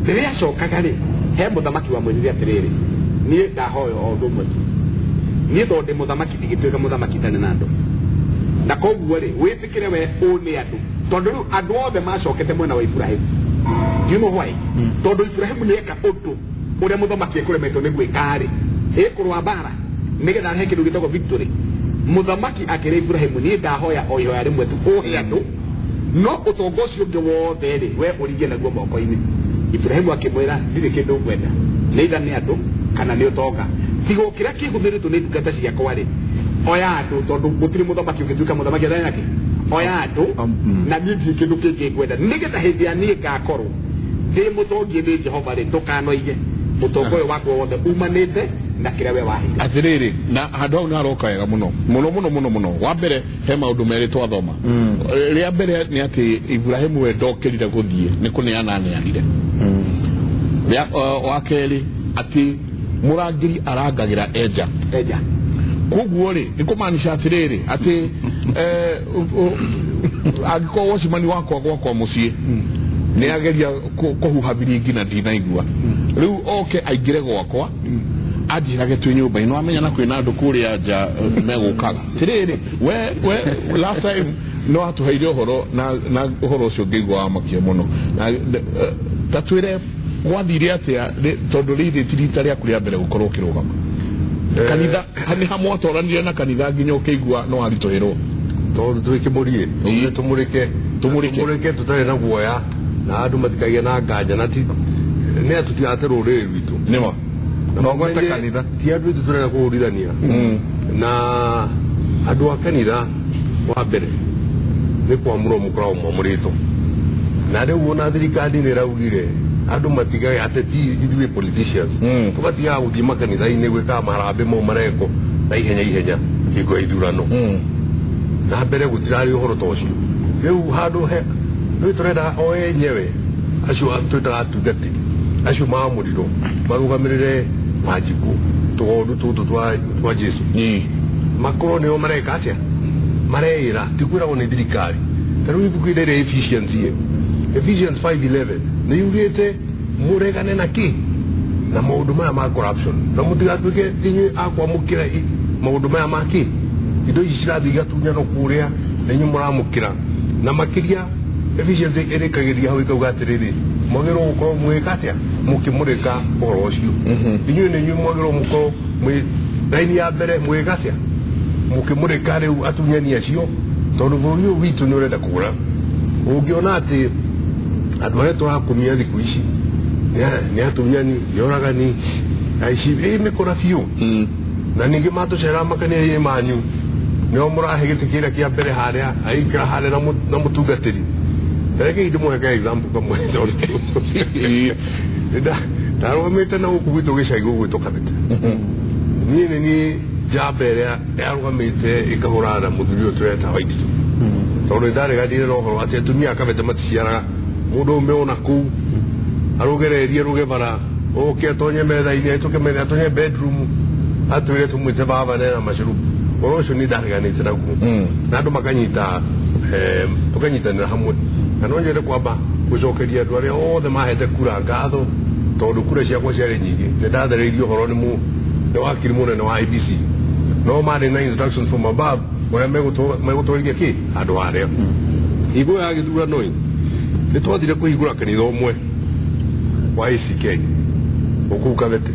E: Rĩrĩa acokaga rĩ he mũthamaki wamwĩrire atĩrĩrĩ niĩ ndahoya o ũndũ ũmwe tu niĩ tondũ ndĩ mũthamaki ndigĩtuĩka mũthamaki itarĩ na andũ na koguo rĩ wĩtĩkĩre we ũ nĩ andũ tondũ rĩu andũ othe macokete mwena wa Ibrahimu. Do you know why? Tondũ Ibrahimu nĩ eka ũndũ ũrĩa mũthamaki ekũremetwo nĩ gwĩka rĩ ĩkũrũa mbara nĩgetha arehe kĩndũ gĩtagwo victory. Mũthamaki akĩra Ibrahimu niĩ ndahoya o ihoya rĩmwe tu ũhe andũ no ũtonga ũcio ũngĩ wothe rĩ we ũringie naguo moko-inĩ. Ibrahimu akĩmwĩra ndirĩ kĩndũ ngwenda nĩ either nĩ andũ kana nĩ ũtonga tiga kĩrĩa kĩhũthĩrĩtwo nĩ ndungata ciakwa rĩ oya andũ tondũ gũtirĩ mũthamaki ũngĩtuĩka mũthamaki atarĩ nakĩ oya andũ na niĩ ndirĩ kĩndũ kĩngĩ ngwenda nĩgetha hĩndĩ ya niĩ ngakorwo ndĩ mũtongie nĩ Jehova rĩ ndũkanoige mũtongo ũyũ wakwa wothe umanĩte na kĩrĩa we waheire.
A: Atĩrĩrĩ na handũ hau nĩ haroka wega mũno mũno mũno mũno mũno. Wa mbere he maũndũ merĩ twathoma. Rĩa mbere nĩ atĩ Ibrahimu we ndokĩrire gũthiĩ nĩ kũneana aneanire. Rĩa wa kerĩ atĩ mũrangĩri arangagĩra enja
E: enja
A: koguo rĩ nĩ kũmaanisha atĩrĩrĩ atĩ angĩkorwo wacimani wakwa gwakwa mũciĩ nĩ ageria kũhuha biringi na ndinaigua rĩu oke aingĩre gwakwa anjĩrage twĩ nyũmba-inĩ wamenya na kwĩna andũ kũrĩa nja megũkaga atĩrĩrĩ we last time no atũheire ũhoro na ũhoro ũcio ngĩigua wamakia mũno na ta twĩre gwathire atĩa tondũ rĩrĩ ti rita rĩaku rĩa mbere gũkorwo ũkĩrũgama kanitha nĩ hamwatwaranire na kanitha nginya ũkĩigua no aritũhĩrwo
F: tondũ twĩ kĩmũriĩ tũmũrĩke tũmũrĩke tũtarĩ na guoya na andũ matikagĩe na nganja na nĩ atũtigate rũrĩrĩ rwitũ
A: nĩma
F: no gwete kanitha ti andũ aitũ tũrenda kũhũrithania na andũ a kanitha wa mbere nĩ kwamũrwo mũkoragwo mwamũrĩtwo na rĩu ona thirikari nĩ ĩraugire andũ matigage ateti ithuĩ politicians tũgatigaga gũthiĩ makanitha-inĩ gwĩkaga maharambĩ mau marekwo na ihenya ihenya hingo ya ithurano na mbere gũtirarĩ ũhoro ta ũcio rĩu handũ he rĩu tũrenda o enyewe acio twĩtaga atungatĩri acio mamũrirwo marũgamĩrĩre wanjikũ tũgondu tũtũ twa Jesu makorwo nĩo mareka atĩa mareĩra ti kwĩragwo nĩ thirikari ta rĩu ibuku rĩrĩa Ephesians Ephesians 5:11 nĩ yugĩte mũregane na kĩ na maũndũ maya ma corruption na mũtigatuĩke inyuĩ a kwamũkĩra maũndũ maya ma kĩ indo ici cirathiĩ igatunyanwo kũrĩa na inyuĩ mũramũkĩra na makĩria Ephesians ĩrĩkagĩria hau ĩkauga atĩrĩrĩ mwagĩrĩirwo gũkorwo mwĩka atĩa mũkĩmũrĩka ũhoro ũcio inyuĩ nĩ inyuĩ mwagĩrĩirwo mũkorwo mwĩ raini ya mbere mwĩka atĩa mũkĩmũrĩka rĩu atunyani acio tondũ bũrũri ũyũ witũ nĩ ũrenda kũgũra ũngĩona atĩ andũ arĩa tũrakumia thikũ ici nĩ atunyani nĩ oragani aici ĩ mĩkora biũ na ningĩ matũcerera makanitha-inĩ manyu nĩo mũrahe gĩtĩ kĩrĩa kĩa mbere harĩa aikara harĩa na mũtungatĩri Reke ndĩmũhe ka example kamwe tondũ ndarũgamĩte na gũkũ gwitũ gĩcagi gũgwĩtwo Kabete niĩ nĩ niĩ njamba ĩrĩa yarũgamĩte ĩkahũrana na mũthuri ũyũ tũreta Waititu tondũ nĩndareganire na ũhoro atĩ atumia a Kabete maticiaraga mũndũ ũme ona kũu arũgererie rũge bara ũke atonye metha-inĩ ahĩtũke metha atonye bedroom atwĩre tũmwĩte baba nena macurubu ũhoro ũcio nĩ ndareganĩte naguo na andũ makanyita tũkanyitanĩra hamwe na no nyende kwamba gũcokeria andũ arĩa othe mahete kura ngatho tondũ kura ciakwa ciarĩ nyingĩ nĩ ndathereirio ũhoro nĩ wakiri mũnene wa IEBC no marĩ na instructions from above ũrĩa megũtwarithia kĩ handũ harĩa hingo ya gĩthurano ĩ nĩ twathire kũhingũra kanitha ũmwe wa ACK okuu Kabete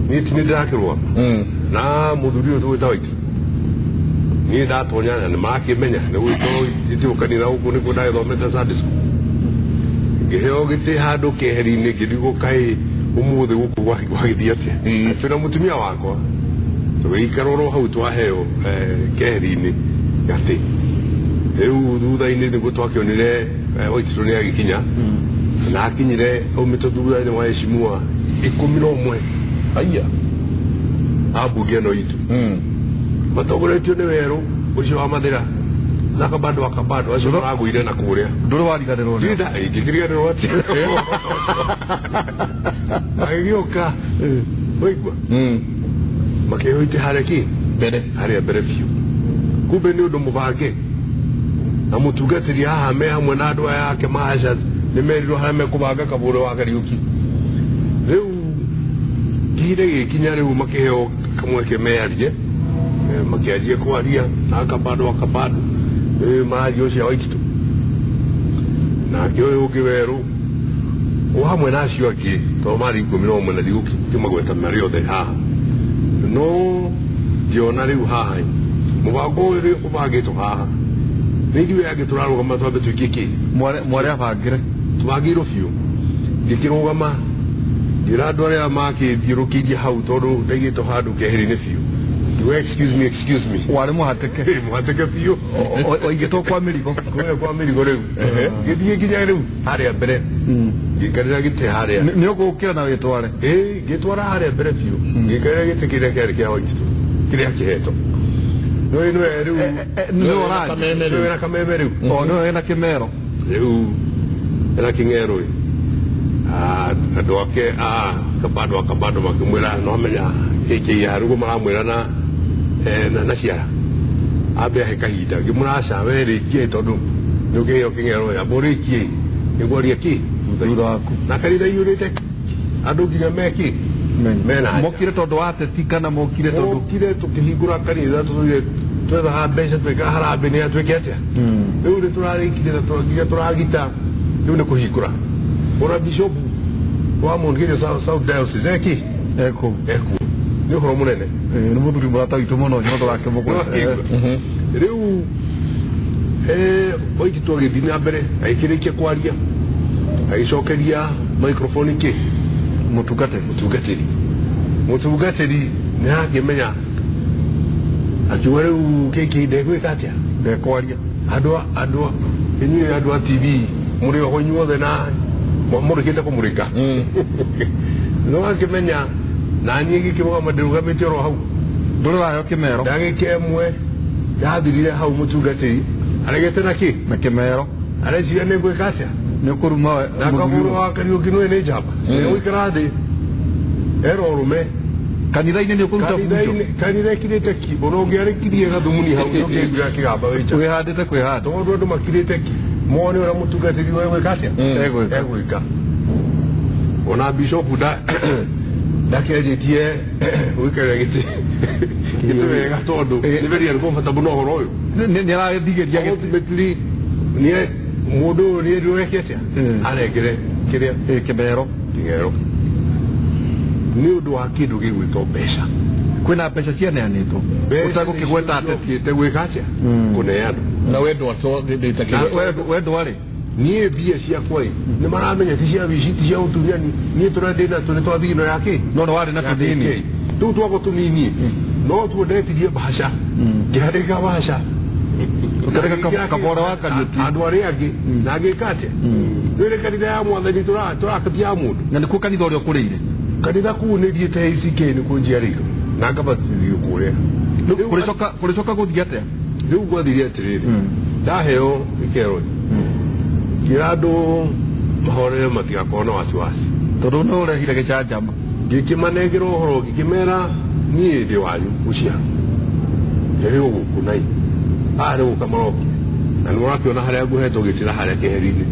F: niĩ ti nĩ ndĩrakĩrũgama na mũthuri ũyũ tũgwĩta Waitũ niĩ ndatonya na nĩmakĩmenya nĩ gwĩtwo itiũ kanitha gũkũ nĩkuo ndagĩthomete Sunday school ngĩheo gĩtĩ handũ keheri-inĩ ngĩrigwo kaĩ ũmũthĩ gũkũ gwagĩthiĩ atĩa twĩna mũtumia wakwa tũgĩikara oro hau twaheo keheri-inĩ gatĩ rĩu thutha-inĩ nĩguo twakĩonire Waitũ nĩ agĩkinya na akinyire aumĩte thutha-inĩ wa heshimiwa 11 aya ambunge ĩno itũ matongoretio nĩ werũ ũcio wa Mathĩra na Kabando akabando acio maragũire na kũrĩa
B: ndũrĩ wariganĩrwo nĩ
F: ndinda ingĩkĩriganĩrwo atĩa magĩgĩũka waigua makĩheo itĩ harĩa kĩ
A: mbere
F: harĩa mbere biũ kumbe nĩ ũndũ mũbange na mũtungatĩri haha me hamwe na andũ aya ake ma ushers nĩ merirwo harĩa mekũbanga Kabũrũ wa Kariũki rĩu kĩhinda gĩkinya rĩu makĩheo kamweke mearie makĩanjia kwaria na Kabando akabando mararia ũcio wa Waitũ nake ũyũ ũngĩ werũ o hamwe na acio angĩ tondũ marĩ 11 na ndigũkĩmagweta marĩ othe haha no ngĩona rĩu haha mũbango ũyũ ũbangĩtwo haha nĩ ithuĩ angĩ tũrarũgama twambe tũikie kĩ
B: mwarĩ abangĩre
F: tũbangĩirwo biũ ngĩkĩrũgama ngĩra andũ arĩa makĩthiũrũkĩirie hau tondũ ndaigĩtwo handũ keheri-inĩ biũ ngiuga excuse me excuse me
B: warĩ mũhatĩke
F: mũhatĩke biũ
B: waigĩtwo kwa mĩrigo
F: kwa mĩrigo rĩu ngĩthiĩ nginya rĩu harĩa mbere ngĩikarĩra gĩtĩ harĩa
B: nĩ ũgũkĩra na wĩtware
F: ngĩtwara harĩa mbere biũ ngĩikarĩra gĩtĩ kĩrĩa kĩarĩ kĩa Waitũ kĩrĩa kĩhetwo nĩwe rĩu nĩwe na kameme rĩu
B: o nĩwe na kĩmero
F: rĩu ena kĩng'ero ĩ andũ ake a Kabando akabando makĩmwĩra no amenya kĩkĩ harugo maramwĩra na ciara ambe ahe kahinda ngĩmwĩra aca we rĩkie tondũ nĩ ũkĩheo kĩng'ero amba ũrĩkie nĩngwaria kĩ
B: thutha waku
F: na kanitha iyũrĩte andũ nginya mekĩ mena
B: mokire tondũ wa ateti kana mokire tondũ
F: mokire tũkĩhingũra kanitha tũthuire twethaga mbeca twĩkaga harambĩ nĩ twĩke atĩa rĩu nĩ tũrarĩkirie na nginya tũragita rĩu nĩ kũhingũra ona bishop wa Mount Kenya South Diocese eki
B: ekuo
F: nĩ ũhoro mũnene
B: nĩ mũthuri mũrata witũ mũno nyondo wake mũgwete
F: rĩu Waitũ agĩthiĩ na mbere agĩkĩrĩkia kwaria agĩcokeria microphone kĩ mũtungatĩri nĩ arakĩmenya akiuga rĩu kĩkĩ ndegwĩka atĩa
B: ndekwaria
F: andũ inyuĩ andũ a TV mũrĩ oho inyuothe na mũrĩkĩte kũmũrĩka no akĩmenya na niĩ ngĩkĩrũgama ndĩrũgamĩte oro hau
B: ndũrĩ waheo kĩmero
F: ndagĩka ĩmwe yathirire hau mũtungatĩri aregete na kĩ
B: na kĩmero
F: areciria nĩ ngwĩka atĩa
B: nĩ ũkũruma
F: na Kabũrũ wa Kariũki nĩwe nĩ njamba nĩgũikara thĩ erwo ũrũme
B: kanitha-inĩ nĩ ũkũruta bunjo
F: kanitha ĩkirĩte ki ona ũngĩarĩkirie gathumuni hau nĩũngĩaiguire akĩgamba wĩ nja
B: wĩhandĩte kwĩhanda
F: tondũ andũ makirĩte ki mone ũrĩa mũtungatĩri egwĩka atĩa egwĩka ona bishop ndakĩanjĩtie gũikarĩra gĩtĩ gĩtĩ wega tondũ nĩ very uncomfortable na ũhoro ũyũ
B: nĩ aragĩthigĩria gĩtĩ
F: ultimately nĩ mũndũ ũyũ nĩ erirwo eke atĩa arengere kĩrĩa
B: kĩmero
F: kĩng'ero nĩ ũndũ wa kĩndũ gĩgwĩtwo mbeca
B: kwĩna mbeca cianeanĩtwo ũtagũkĩgweta ateti
F: ateti gwĩka atĩa kũneanwo
A: na wendo
B: we ndwarĩ
F: niĩ mbia ciakwa ĩ nĩ maramenya ti cia wici ti cia ũtunyani niĩ tũrĩa ndĩ natuo nĩ twa thigino ya kĩ
B: no nĩ warĩ na tũnini
F: tũu twakwa tũnini no tuo ndetirie mbaca ngĩandĩka mbaca
B: ũkĩandĩka Kabora wa Kariũki
F: andũ arĩa angĩ na ngĩka atĩa nĩũrĩ kanitha ya mwathani tũrakatia ya mũndũ
B: na nĩkuo kanitha ũrĩa ũkũrĩire
F: kanitha kũu nĩ thiĩte ACK nĩkuo njiarĩirwo na ngabatithio kũrĩa
B: kũrĩcoka gũthiĩ atĩa
F: rĩu gwathire atĩrĩrĩ ndaheo gĩkero ngĩra andũ mahorere matigakorwo na wasiwasi
B: tondũ nĩ ũrehire gĩcanjama
F: ngĩkĩmanengera ũhoro ngĩkĩmera niĩ ndĩ wanyu gũciarwo njerirwo gũkũ nai haha nĩ gũka marokire na nĩ ũrakĩona harĩa nguhetwo gĩtĩra harĩa keheri-inĩ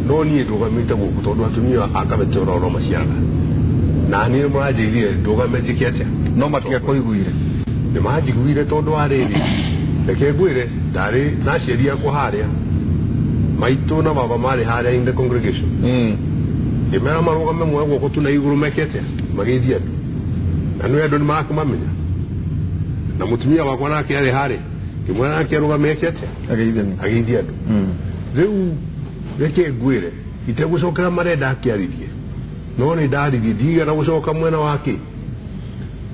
F: no niĩ ndũgamĩte gũkũ tondũ atumia a Kabete oro no maciaraga na niĩ nĩ mũranjĩrire ndũgame njĩke atĩa
B: no matiakũiguire
F: nĩ manjiguire tondũ wa rĩrĩ reke ngwĩre ndarĩ na aciari akwa harĩa maitũ na baba marĩ harĩa in the congregation. Ngĩmera marũgame moe guoko tu na igũrũ meke atĩa, mageithie andũ. Na nĩ andũ nĩ marakũmamenya. Na mũtumia wakwa nake arĩ harĩa, ngĩmwĩra nake arũgame eke atĩa, ageithie andũ. Rĩu reke ngwĩre itegũcokera marenda akĩarĩrie, no nĩ ndaririe ndigana gũcoka mwena wake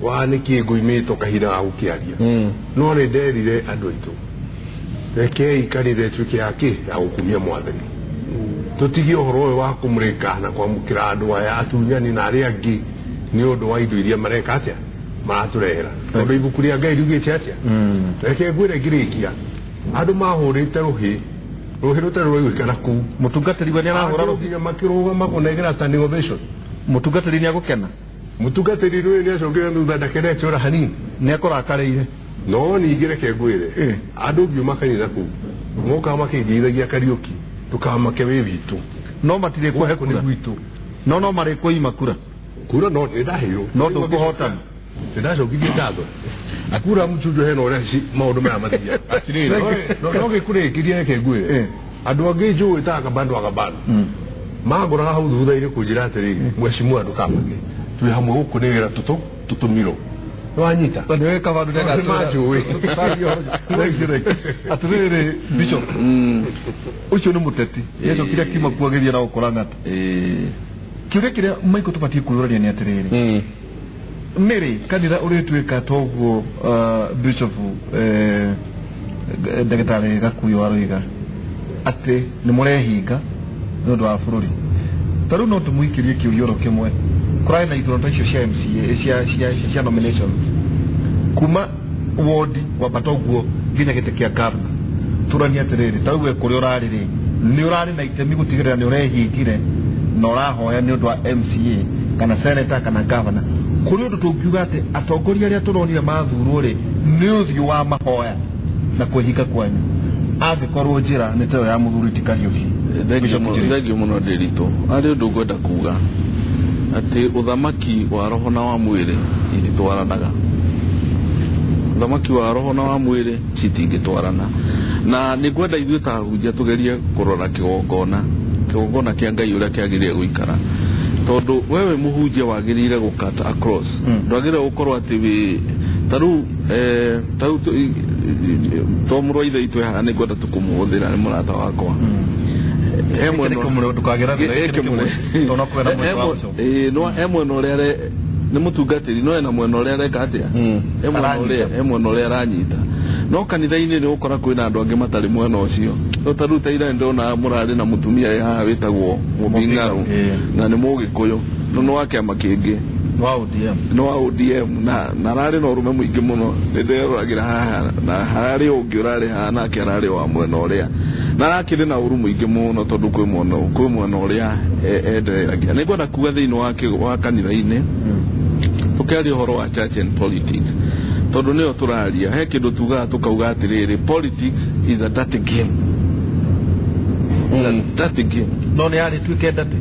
F: wa nĩkĩ ngũimĩtwo kahinda ga gũkĩaria. No nĩ nderire andũ aitũ rekei kanitha ĩtuĩke ya kĩ, ya gũkumia mwathani. Tũtigie ũhoro ũyũ wa kũmũrĩka na kwamũkĩra andũ aya atunyani na arĩa angĩ nĩ ũndũ wa indo iria mareka atĩa, maratũrehera. Tondũ ibuku rĩa Ngai riugĩte atĩa? Reke ngwĩre ngĩrĩkia, andũ mahũrĩte rũhĩ rũtarĩ rwaiguĩkana kũu.
B: Mũtungatĩri we nĩarahũra rũhĩ
F: nginya makĩrũgama kũnengera standing ovation.
B: Mũtungatĩri nĩagũkena.
F: Mũtungatĩri rũĩ nĩacokire thutha ndakenete ona hanini,
B: nĩakũrakarĩire.
F: No ningĩ reke ngwĩre andũ ngiuma kanitha kũu mokaga makĩngeithagia Kariũki, ndũkamake wĩ witũ.
B: No matirĩkũhe kura. No marĩkũima kura.
F: Kura no nĩ ndaheirwo.
B: No ndũkũhotana.
F: Nĩndacokirie ngatho. Kura mchunjo hena ũrĩa maũndũ maya mathiaga. No gĩkũrĩkĩrie reke ngwĩre andũ angĩ njũĩ ta Kabando wa Kabando magoraga hau thutha-inĩ kũnjĩra atĩrĩrĩ, mheshimiwa ndũkamake, twĩ hamwe gũkũ nĩgetha tũtũmirwo. Nĩwanyita?
B: Nĩwe Kabando
F: nĩmanjũĩ.
B: Atĩrĩrĩ Bishop, ũcio nĩ mũteti nĩacokire akiuma kuo agĩthiĩ na gũkora ng'ata. Kĩũria kĩrĩa Michael tũbatiĩ kwĩyũrania nĩ atĩrĩrĩ, nĩrĩ kanitha ũrĩtuĩka toguo Bishop ndagĩtarĩ Gakuyu waroiga atĩ nĩ mũrehinga nĩ ũndũ wa bũrũri. Ta rĩu no tũmũikĩrie kĩũria oro kĩmwe, kũrarĩ na ithurano ta icio cia MCA cia nominations kuma ward kwambata ũguo nginya gĩtĩ kĩa governor. Tũranie atĩrĩrĩ, ta rĩu we kũrĩa ũrarĩ rĩ, nĩ ũrarĩ na itemi gũtigĩrĩra nĩ ũrehingire na ũrahoya nĩ ũndũ wa MCA kana senator kana governor. Kũrĩ ũndũ tũngiuga atĩ atongoria arĩa tũronire mathurwo rĩ nĩ ũthiũ wa mahoya na kwĩhinga kwanyu, angĩkorwo njĩra nĩ tayo ya mũthuri ti Kariũki.
D: Thengio mũno Ndĩritũ. Harĩ ũndũ ngwenda kuga atĩ ũthamaki wa roho na wa mwĩrĩ ititwaranaga. Ũthamaki wa roho na wa mwĩrĩ citingĩtwarana. Na nĩ ngwenda ithuĩ ta ahunjia tũgerie kũrora kĩgongona kĩa Ngai ũrĩa kĩagĩrĩire gũikara. Tondũ wewe mũhunjia wagĩrĩire gũkata across, ndwagĩrĩire gũkorwo atĩ wĩ ta rĩu to mũrũ wa ithe witũ haha nĩ ngwenda tũkũmũhũthĩra nĩ mũrata wakwa. He mwena ũrĩa nĩ mũtungatĩri no ena mwena ũrĩa areka atĩa, he mwena ũrĩa aranyita. No kanitha-inĩ nĩ ũgũkora kwĩna andũ angĩ matarĩ mwena ũcio. No ta rĩu ta ira nĩndona mũrarĩ na mũtumia wĩ haha wĩtagwo Mũmbi Ng'arũ, na nĩ Mũgĩkũyũ, no nĩ wa kĩama kĩngĩ, nĩ wa ODM, na ararĩ na ũrũme mũingĩ mũno. Nĩndĩroragĩra haha na hararĩ ũngĩ ũrarĩ haha nake ararĩ wa mwena ũrĩa, na arakĩrĩ na ũru mũingĩ mũno tondũ kwĩ mwena ũrĩa endereragia. Nĩngwenda kuga thĩinĩ wa kanitha-inĩ tũkĩaria ũhoro wa church and politics, tondũ nĩyo tũraria, he kĩndũ tugaga tũkauga atĩrĩrĩ, politics is a dirty game. Dirty game.
B: No nĩ yarĩ tuĩke dirty.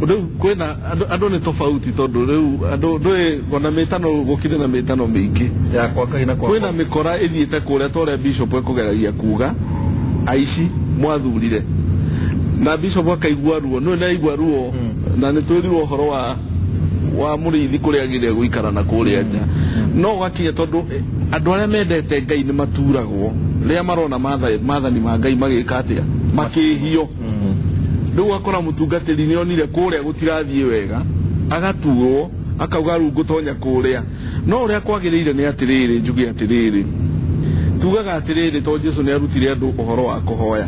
D: Rĩu kwĩna andũ nĩ tofauti, tondũ rĩu andũ ndũĩ ona mĩtano gũkĩrĩ na mĩtano mĩingĩ
B: ya kwa Ngai na kwa
D: kwĩna mĩkora ĩthiĩte kũrĩa ta ũrĩa Bishop ekũgeragia kuga aici mwathurire, na Bishop akaigua ruo, nĩwe nĩaigua ruo, na nĩ twĩrirwo ũhoro wa mũrĩithi kũrĩa agĩrĩire gũikara na kũrĩa nja. No ũgakinya tondũ andũ arĩa mendete Ngai nĩ maturagwo rĩrĩa marona maathani ma Ngai magĩka atĩa, makĩhio. Rĩu ũgakora mũtungatĩri nĩonire kũrĩa gũtirathiĩ wega, agaturwo akauga rĩu ngũtonya kũrĩa. No ũrĩa kwagĩrĩire nĩ atĩrĩrĩ, njuge atĩrĩrĩ, tugaga atĩrĩrĩ, to Jesũ nĩ arutire andũ ũhoro wa kũhoya,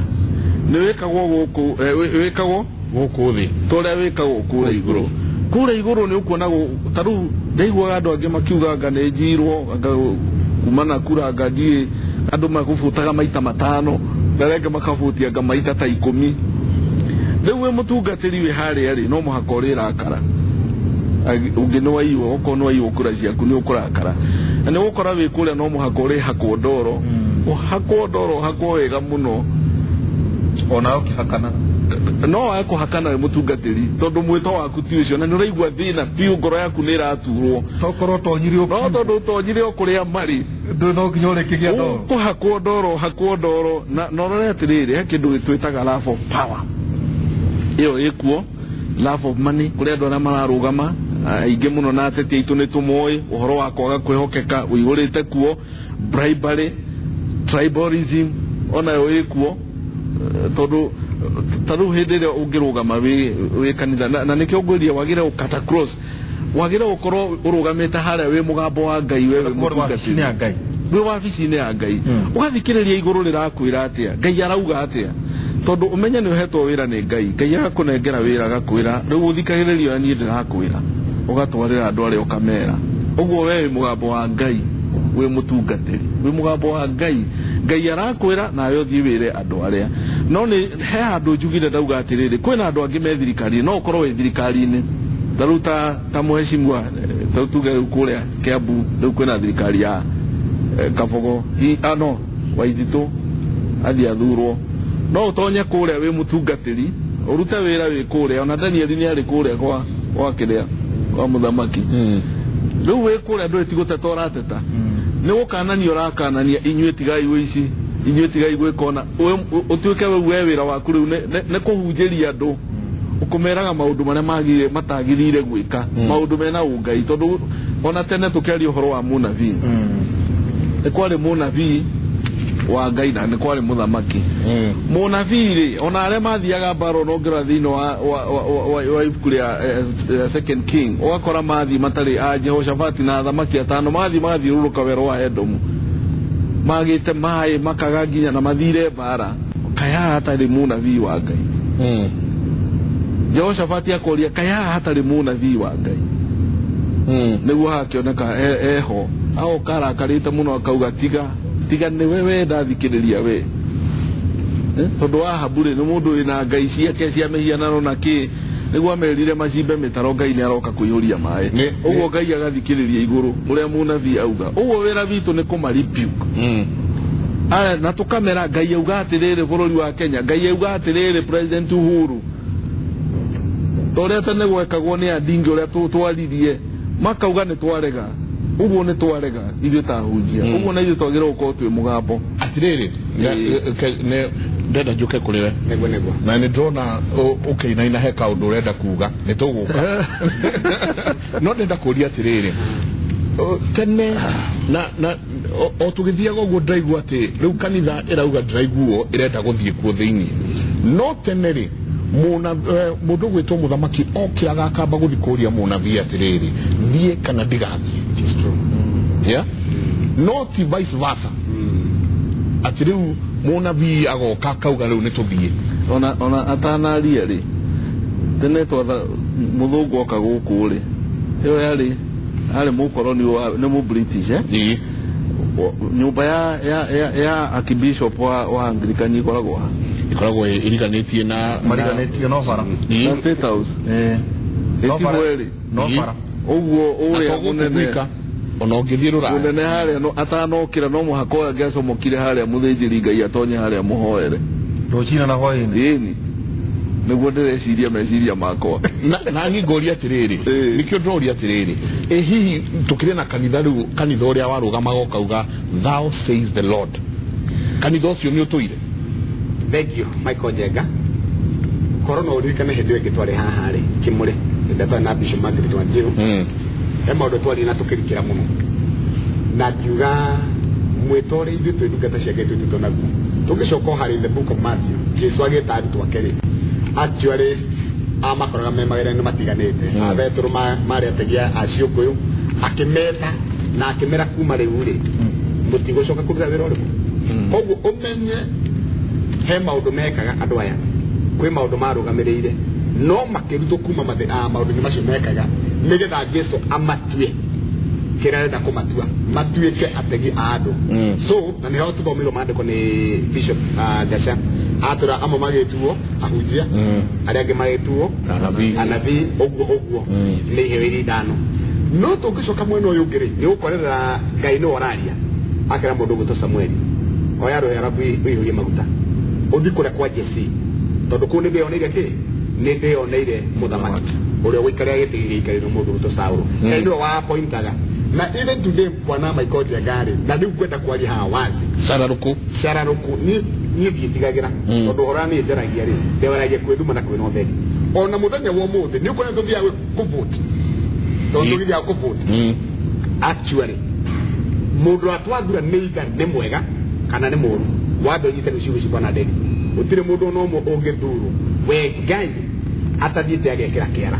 D: nĩ wĩkagwo gũkũ, wĩkagwo
A: gũkũ thĩ
D: ta ũrĩa wĩkagwo kũrĩa igũrũ. Kũrĩa igũrũ nĩ ũkuona ta rĩu ndaiguaga andũ angĩ makiuga anga nĩ njirwo, anga kuma na kura anga ndiĩ, andũ magũbutaga maita 5 na arĩa angĩ makabutia anga maita ta 10. Rĩu wĩ mũtungatĩri wĩ harĩa rĩ, no mũhaka ũrĩrakara. Ũngĩ nĩ waiywo, okorwo nĩ waiywo kura ciaku nĩ ũkũrakara. Na nĩ ũgũkora wĩ kũrĩa no mũhaka ũrĩhakwo ndoro, ũhakwo ndoro, ũhakwo wega mũno,
B: ona ũkĩhakana.
D: No wage kũhakana wĩ mũtungatĩri tondũ mwĩto waku ti ũcio, na nĩ ũraigua thĩna biũ, ngoro yaku nĩ ĩraturwo.
B: Tokorwo ũtonyire
D: no tondũ ũtonyire o kũrĩa marĩ,
B: ndũ no nginya ũrĩkĩgĩa ndoro.
D: Ũkũhakwo ndoro, ũhakwo ndoro. Na ũrore atĩrĩrĩ, he kĩndũ twĩtaga love of power. Ĩyo ĩkuo. Love of money, kũrĩ andũ arĩa mararũgama aingĩ mũno na ateti aitũ nĩ tũmoĩ ũhoro wa kwaga kwĩhokeka ũihũrĩte kuo. Bribery, tribalism onayo ĩkuo, tondũ ta rĩu hĩndĩ ĩrĩa ũngĩrũgama wĩ kanitha na nĩkĩo ngwĩria wagĩrĩire gũkata cross, wagĩrĩire gũkorwo ũrũgamĩte harĩa wĩ mũgambo wa Ngai, we wĩ
B: wabici-inĩ ya Ngai,
D: wĩ wabici-inĩ ya Ngai, ũgathikĩrĩria igũrũ rĩrakwĩra atĩa, Ngai arauga atĩa, tondũ ũmenye nĩ ũhetwo wĩra nĩ Ngai. Ngai agakũnengera wĩra agakwĩra rĩu ũthikagĩrĩria ũrĩa niĩ ndĩrakwĩra, ũgatwarĩra andũ arĩa ũkamera. Ũguo we wĩ mũgambo wa Ngai, wĩ mũtungatĩri, wĩ mũgambo wa Ngai. Ngai arakwĩra nawe ũthiĩ wĩre andũ arĩa. No nĩ he handũ njugire ndauga atĩrĩrĩ, kwĩna andũ angĩ me thirikari-inĩ, no ũkorwo wĩ thirikari-inĩ ta rĩu ta mũhecimua, ta rĩu tuge rĩu kũrĩa Kiambu rĩu kwĩna thirikari ya Kabogo no Waithitũ athiĩ athurwo, no ũtonye kũrĩa wĩ mũtungatĩri ũrute wĩra wĩ kũrĩa. Ona Danieli nĩ arĩ kũrĩa kwa kĩrĩa kwa mũthamaki. Rĩu wĩ kũrĩa ndũrĩ ti gũteta ũrateta, nĩ gũkanania ũrakanania, inyuĩ tigai ũici, inyuĩ tigai gwĩka ona ũtuĩke we wĩra waku rĩu nĩ kũhunjĩria andũ, ũkũmeraga maũndũ marĩa matagĩrĩire gwĩka, maũndũ mena ũngai. Tondũ ona tene tũkĩaria ũhoro wa mũnabii, nĩ kwarĩ mũnabii wa Ngai na nĩ kwarĩ mũthamaki. Mũnabii rĩ, ona arĩa mathiaga mbara, ona ũngĩrora thĩinĩ wa ibuku rĩa Second King, ũgakora mathiĩ matarĩ a Jehoshafati na athamaki atano mathiĩ magathiũrũrũka werũ wa Edomu, magĩte maĩ makaga nginya na mathire mbara, kaya hatarĩ mũnabii wa Ngai. Jehoshafati akoria kaya hatarĩ mũnabii wa Ngai, nĩguo hakĩoneka eho agoka arakarĩte mũno akauga tiga nĩwe we ndathikĩrĩria we, tondũ Ahabu rĩ nĩ mũndũ wĩna ngai ciake cia mĩhianano na kĩ, nĩguo amerire macimbe mĩtaro, Ngai nĩ aroka kũiyũria maĩ. Ũguo Ngai agathikĩrĩria igũrũ ũrĩa mũnabii auga. Ũguo wĩra witũ nĩ kũma rebuke na tũkamera Ngai auga atĩrĩrĩ bũrũri wa Kenya, Ngai auga atĩrĩrĩ President Uhuru, ta ũrĩa tene gwekagwo nĩ andingi ũrĩa twaririe makauga nĩ twarega. Ũguo nĩ twarega ithuĩ ta ahunjia, ũguo na ithuĩ twagĩrĩirwo gũkorwo twĩ mũgambo.
A: Atĩrĩrĩ, ndenda njũke kũrĩ we.
E: Nĩguo.
A: Na nĩ ndĩrona ũkĩinaina he kaũndũ ũrenda kuga, nĩ tũgũka. No ndenda kũria atĩrĩrĩ, tene na o tũgĩthiaga ũguo ndĩraigua atĩ rĩu kanitha ĩrauga ndĩraiguo ĩrenda gũthiĩ kuo thĩinĩ. No tene rĩ, mũndũ ũgwĩtwo mũthamaki okĩraga akamba gũthiĩ kũria mũnabii atĩrĩrĩ, thiĩ kana ndigathiĩ. Yeah? No ti vice versa. Atĩ rĩu mũnabii agoka akauga rĩu nĩ tũthiĩ.
D: Ona atanaria rĩ, tene twatha mũthũngũ oka gũkũ rĩ, ĩyo yarĩ arĩ mũkoroni nĩ mũ British, nyũmba ya Archbishop wa Anglican ĩkoragwo ha?
A: Ĩkoragwo ĩriganĩtie na
B: mariganĩtie no bara.
D: Na State House.
B: No bara. No bara.
D: Ũguo ũrĩa mũnene
A: ona ũngĩthiĩ rũraya
D: mũnene harĩa no atanokĩra no mũhaka ũyũ angĩacomokire harĩa mũthĩnjĩri Ngai atonye harĩa mũhoere
B: rũcinĩ na hwaĩ-inĩ.
D: Ĩni nĩguo ndĩreciria meciria makwa.
A: Na niĩ ngũria atĩrĩrĩ, nĩkĩo ndĩroria atĩrĩrĩ, ĩ hihi tũkĩrĩ na kanitha rĩu, kanitha ũrĩa warũgamaga ũkauga thou says the Lord, kanitha ũcio nĩ ũtũire?
E: Thank you Michael Njenga. Korwo no ũririkane hĩndĩ ĩyo ĩngĩ twarĩ haha rĩ Kĩmũrĩ, hĩndĩ ĩrĩa twarĩ na Bishop Margaret Wanjiru, he maũndũ twaria na tũkĩrikĩra mũno, na ngiuga mwĩto ũrĩa ithuĩ twĩ ndungata cia Ngai twĩtĩtwo naguo. Tũngĩcoka o harĩ the book of Matthew, Jesu agĩta arutwo ake rĩ, actually amakoraga me mawĩra-inĩ matiganĩte. A Petero marĩ ategi a ciũngũyũ, akĩmeta na akĩmera kuma rĩu rĩ mũtigũcoka kũruta wĩra ũrĩkũ. Koguo ũmenye he maũndũ mekaga andũ aya, kwĩ maũndũ marũgamĩrĩire, no makĩrutwo kuma maũndũ-inĩ macio mekaga nĩgetha Jesu amatue kĩrĩa arenda kũmatua, matuĩke ategi a andũ. So na nĩho tũthomeirwo maandĩko nĩ Bishop Gacha, atũra amwe magĩtuo ahunjia, arĩa angĩ magĩtuo anabii, ũguo ũguo nĩ iheo iria ithano. No tũngĩcoka mwena ũyũ ũngĩ rĩ, nĩ ũgũkorerera Ngai nĩwe ũraria, akĩra mũndũ ũgwĩtwo Samueli, oya rũhĩa rwaku ũihũrie maguta ũthiĩ kũrĩa kwa Jesse, tondũ kũu nĩ ndĩyoneire kĩ? Nĩ ndĩyoneire mũthamaki ũrĩa ũgũikarĩra gĩtĩ gĩgĩikarĩrwo mũndũ ũgwĩtwo Saũlũ. Ngai nĩwe wa-appointaga. Na even today bwana Michael Njenga rĩ, na rĩu ngwenda kwaria haha wazi,
A: Cararũkũ
E: cararũkũ niĩ ndiĩtigagĩra, tondũ ũhoro niĩ njaragia rĩ, ndĩwaragia kwĩ nduma na kwĩna ũtheri.
G: Ona muthenya wa umuthi ni ukwenda tuthiaga kuvote. Tondu githia kuvote. Actually mundu atwathura ni either ni mwega kana ni muru. Wambe unyite ciugo ici bwana Nderi. Gutire mundu ona umwe ungithurwo we Ngai atathiite agekira kiara.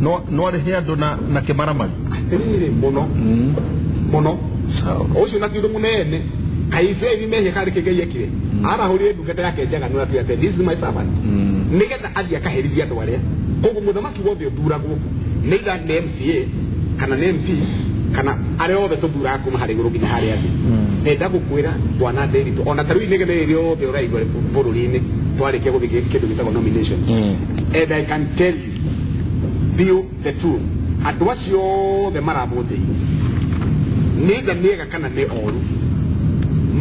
B: No no arihe andu na kimaramari.
G: Atiriri muno. Muno. Ucio na kindu munene. Kaiseri mehia kari Ngai ekire. Arahurire ndungata yake njaganu na ati this is my servant. Nigetha athie akaherithia andu aria. Koguo muthamaki wothe uthuragwo nĩ either nĩ MCA kana nĩ MP kana aria othe tuthuraga kuma harĩ igũrũ nginya harĩa thĩ. Ndenda gũkwĩra bwana Nderitu ona ta rĩu inegene rĩrĩa othe ũraigua bũrũri-inĩ twarĩkia gũthiĩ kĩndũ gĩtagwo nomination. And I can tell you the truth. Andũ acio othe maravũthĩire nĩ either nĩ ega kana nĩ oru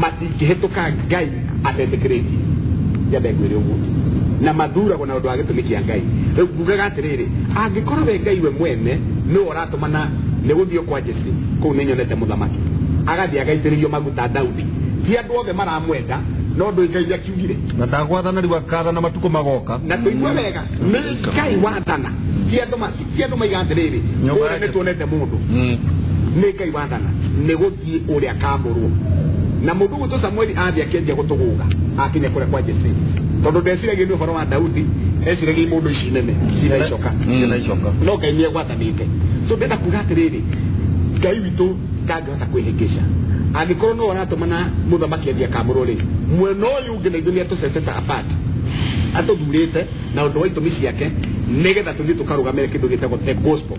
G: matingĩhĩtũka Ngai atetĩkĩrĩtie. Nyambe ngwĩre ũguo. Na mathuragwo na ũndũ wa gĩtũmi kĩa Ngai. Rĩu ngugaga atĩrĩrĩ, angĩkorwo we Ngai we mwene nĩwe ũratũmana nĩ gũthiĩ kwa Jesse kũu nĩ nyonete mũthamaki agathiĩ agaitĩrĩrio maguta Daudi. Ti andũ othe maramwenda no ndũ Ngai akiugire.
B: Na ndagwathana rĩu akathana matukũ magoka.
G: Na tũigue wega nĩ Ngai wathana. Ti andũ maiga atĩrĩrĩ ũrĩa nĩ tuonete mũndũ. Nĩ Ngai wathana nĩ gũthiĩ ũrĩa akamũrwo. Na mũndũ ũgwĩtwo Samueli athiĩ akĩanjia gũtũgũga akinya kũrĩa kwa Jesse. Tondũ ndeciragia nĩ ũhoro wa Daudi, eciragia mũndũ ici nene cina icoka. No Ngai nĩ egwatanĩte. So ndenda kuga atĩrĩrĩ, Ngai witũ ndangĩhota kwĩhĩngĩca. Angĩkorwo no aratũmana mũthamaki athiĩ akamũrwo rĩ, mwena ũyũ ũngĩ na ithuĩ nĩ atũcetete apart. Atũthurĩte na ũndũ wa itũmi ciake nĩgetha tũthiĩ tũkarũgamĩre kĩndũ gĩtagwo the gospel.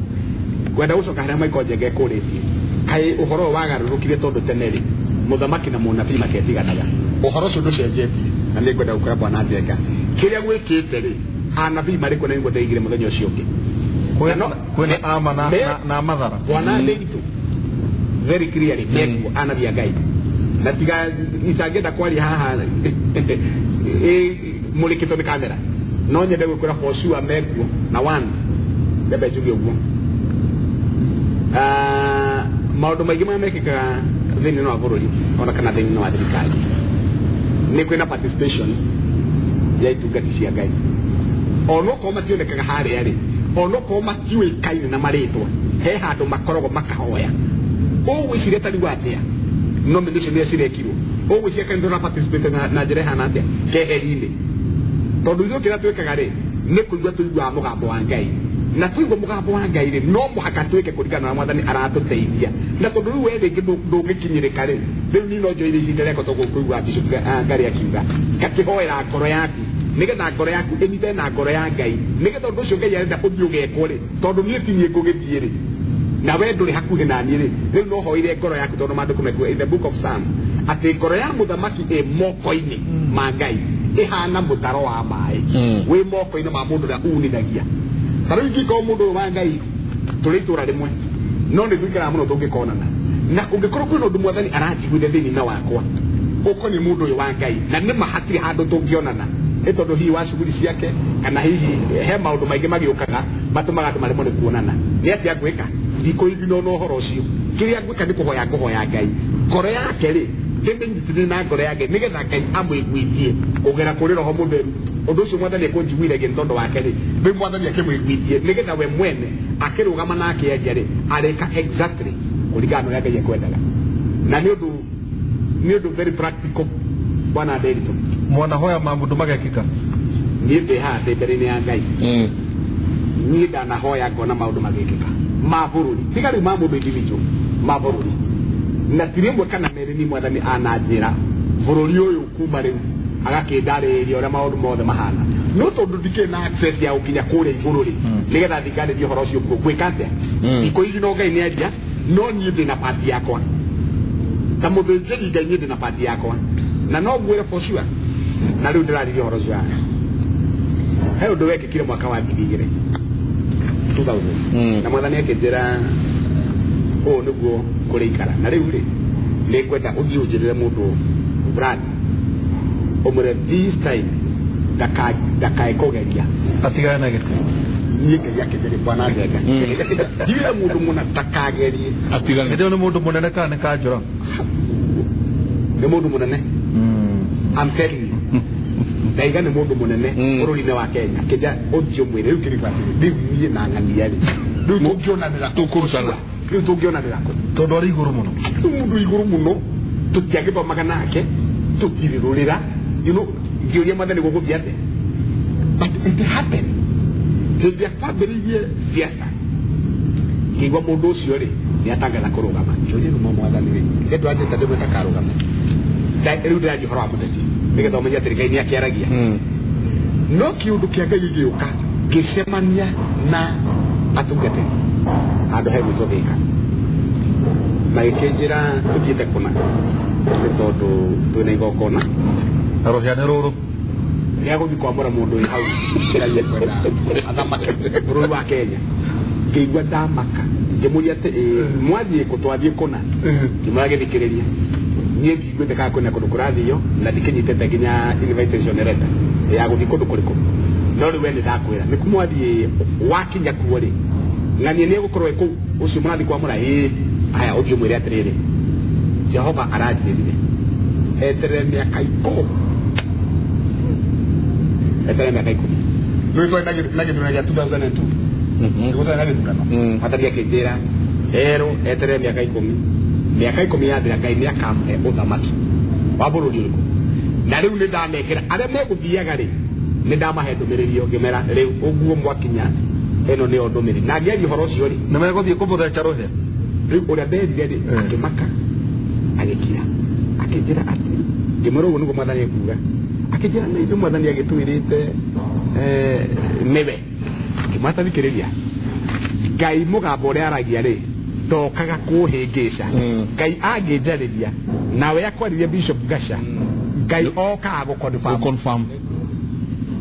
G: Ngwenda gũcoka harĩa Michael Njega ekũrĩtie. Kaĩ ũhoro ũyũ wagarũrũkire tondũ tene rĩ, mũthamaki na mũnabii matiatiganaga. Ũhoro ũcio ndũcenjetie na nĩ ngwenda gũkora bwana Njenga. Kĩrĩa gwĩkĩte rĩ, anabii marĩ kuo na nĩguo ndeigire mũthenya ũcio ũngĩ.
B: Kwĩna ama na mathara.
G: Bwana Nderitu very clearly mekuo anabii a Ngai. Na tiga itangĩenda kwaria haha mũrĩkĩtwo nĩ kamera. No nyende gwĩkora for sure mekuo na one ndembe njuge ũguo. Maũndũ maingĩ marĩa mekĩkaga thĩinĩ wa bũrũri ona kana thĩinĩ wa thirikari nĩ kwĩna participation ya itungati cia Ngai. Onokorwo mationekaga harĩa rĩ, onokorwo matiũĩkaine na marĩtwa, he handũ makoragwo makahoya. Ũgwĩciria ta rĩu atĩa nomination iria cirekirwo, ũgwĩciria kana ndũra participate na njĩra ĩhana atĩa keheri-inĩ. Tondũ ithuĩ kĩrĩa twĩkaga rĩ nĩ kũigua tũiguaga mũgambo wa Ngai. Na tũigua mũgambo wa Ngai rĩ no mũhaka twĩke kũringana na Mwathani aratũteithia. Na tondũ rĩu we rĩngĩ ndũngĩkinyĩrĩka rĩ, rĩu niĩ no njoire ihinda rĩakwa tondũ kũigua Bishop Ngarĩ akiuga ngakĩhoera ngoro yaku nĩgetha ngoro yaku ĩnyitane na ngoro ya Ngai nĩgetha ũndũ ũcio Ngai arenda ũthiĩ ũgekwo rĩ, tondũ niĩ ti niĩ ngũgĩthiĩ rĩ na we ndũrĩ hakuhĩ na niĩ rĩ, rĩu no hoire ngoro yaku tondũ maandĩko mekuga in the book of Psalm atĩ ngoro ya mũthamaki ĩ moko-inĩ ma Ngai ĩhana mũtaro wa maĩ wĩ moko-inĩ ma mũndũ ũrĩa unithagia. Ta rĩu ingĩkorwo mũndũ ũyũ wa Ngai tũrĩ itũra rĩmwe no nĩ tũikaraga mũno tũngĩkonana na kũngĩkorwo kwĩna ũndũ Mwathani aranjiguithia thĩinĩ wakwa ũkoniĩ mũndũ ũyũ wa Ngai na nĩ ma hatirĩ handũ tũngĩonana nĩ tondũ hihi wa shughuli ciake kana hihi he maũndũ maingĩ magĩũkaga matũmaga andũ maremwo nĩ kuonana. Nĩ atĩa ngwĩka? Ndikũigino na ũhoro ũcio. Kĩrĩa ngwĩka nĩ kũhoya ngũhoya Ngai ngoro yake rĩ ndĩmĩnyitithanie na ngoro ya Ngai nĩgetha Ngai amũiguithie kũgera kũrĩ Roho Mũtheru. Ũndũ ũcio Mwathani ekũnjiguithagia nĩ tondũ wake rĩ, rĩu Mwathani akĩmũiguithie nĩgetha we mwene akĩrũgama na akĩenja rĩ arĩka exactly kũringana na ũrĩa Ngai ekwendaga. Na nĩ ũndũ very practical bwana Nderitu.
B: Mwanahoya maũndũ magekĩka.
G: Niĩ ndĩ haha ndĩ mbere-inĩ ya Ngai. Niĩ ndanahoya ngona maũndũ magekĩka ma bũrũri, tiga rĩu ma mũndũ individual, ma bũrũri. Na ti rĩmwe kana merĩ ni Mwathani ananjĩra bũrũri ũyũ kuma rĩu agakĩndarĩria ũrĩa maũndũ mothe mahana. No tondũ ndikĩrĩ na access ya gũkinya kũrĩa igũrũ rĩ, nĩgetha ndingarĩrie ũhoro ũcio kuo ngwĩka atĩa? Ndikũigino Ngai nĩ aria, no niĩ ndĩ na part yakwa. Ta mũthĩnjĩri Ngai niĩ ndĩ na part yakwa. Na no ngwĩre for sure na rĩu ndĩrarĩria ũhoro ũcio haha. He ũndũ wekĩkire mwaka wa 2000 2000 na Mwathani akĩnjĩra ũũ nĩguo kũrĩikara. Na rĩu rĩ nĩ ngwenda ũthiĩ ũnjĩrĩre mũndũ Brad ũmwĩre this time ndakae kũgeria
B: atigane na gĩtĩ.
G: Niĩ Ngai akĩnjĩra bwana Njenga ndigĩre mũndũ mũna ndakagerie
A: atigane.
B: Hĩndĩ ĩyo nĩ mũndũ mũnene kana nĩ kanjũra?
G: Nĩ mũndũ mũnene. I'm telling you. Ndaiga nĩ mũndũ mũnene bũrũri-inĩ wa Kenya kĩnja ũthiĩ ũmwĩre rĩu kĩrigwa rĩu niĩ na ng'ania rĩ rĩu tũngĩonanĩra
A: Tũkũrutana.
G: Rĩu tũngĩonanĩra kũ
B: Tondũ arĩ igũrũ mũno.
G: Rĩu mũndũ igũrũ mũno tũtiagĩthomaga nake tũtirĩrũrĩra you know ngĩũria mwathani gũgũthiĩ atĩa but it happened hĩndĩ ĩrĩa kwambĩrĩirie siasa ngĩigua mũndũ ũcio rĩ nĩ atangatha kũrũgama ngĩũria rĩu mwathani rĩ nĩ ndwanjĩta ndĩmwe takarũgama rĩu ndĩraria ũhoro wa mũteti nĩgetha ũmenye atĩ Ngai nĩ akĩaragia no kĩũndũ kĩa Ngai gĩgĩũka ngĩcemania na atungatĩri handũ hegwĩtwo Thĩka magĩkĩnjĩra tũthiĩte kũna nĩ tondũ twĩna igongona
B: Na rũhĩa nĩ rũrũ
G: rĩa gũthiĩ kwamũra mũndũ wĩ hau Ngai ekwenda athamake bũrũri wa Kenya ngĩigua ndamaka ngĩmũria atĩ mwathiĩ kũ twathiĩ kũna ngĩmwĩra gĩthikĩrĩria niĩ ndiguĩte kana kwĩna kũndũ kũrathio na ndikĩnyitĩte nginya invitation letter ya gũthiĩ kũndũ kũrĩkũ no rĩu we nĩ ndakwĩra nĩ mwathiĩ wakinya kuo rĩ ng'ania nĩ egũkorwo e kũu ũcio mũrathiĩ kwamũra ĩĩ aya ũthiĩ ũmwĩre atĩrĩrĩ Jehova aranjĩrire eterere mĩaka 10 eterere mĩaka 10 rĩu twarĩ na gĩthurano gĩa 2002 nĩguo twarĩ na gĩthurano mwathani akĩnjĩra erũ eterere mĩaka 10 mĩaka 10 yathira Ngai nĩ akamũhe ũthamaki wa bũrũri ũrĩkũ na rĩu nĩ ndanengera arĩa megũthiaga rĩ nĩ ndamahe ndũmĩrĩri ĩyo ngĩmera rĩu ũguo mwakinya ĩno nĩyo ndũmĩrĩri na ngĩaria ũhoro ũcio rĩ
B: nĩ megũthiĩ kũmũtheca rũhĩa
G: rĩu ũrĩa nderire rĩ akĩmaka agĩkira akĩnjĩra atĩ ngĩmwĩra ũguo nĩguo mwathani ekuga akĩnjĩra nĩ ithuĩ mwathani agĩtwĩrĩte nĩwe ngĩmwatathikĩrĩria Ngai mũgambo ũrĩa aragia rĩ ndokaga kũhĩngĩca Ngai angĩnjarĩria nawe akwarĩrie Bishop Gasha Ngai okaga gũconfirm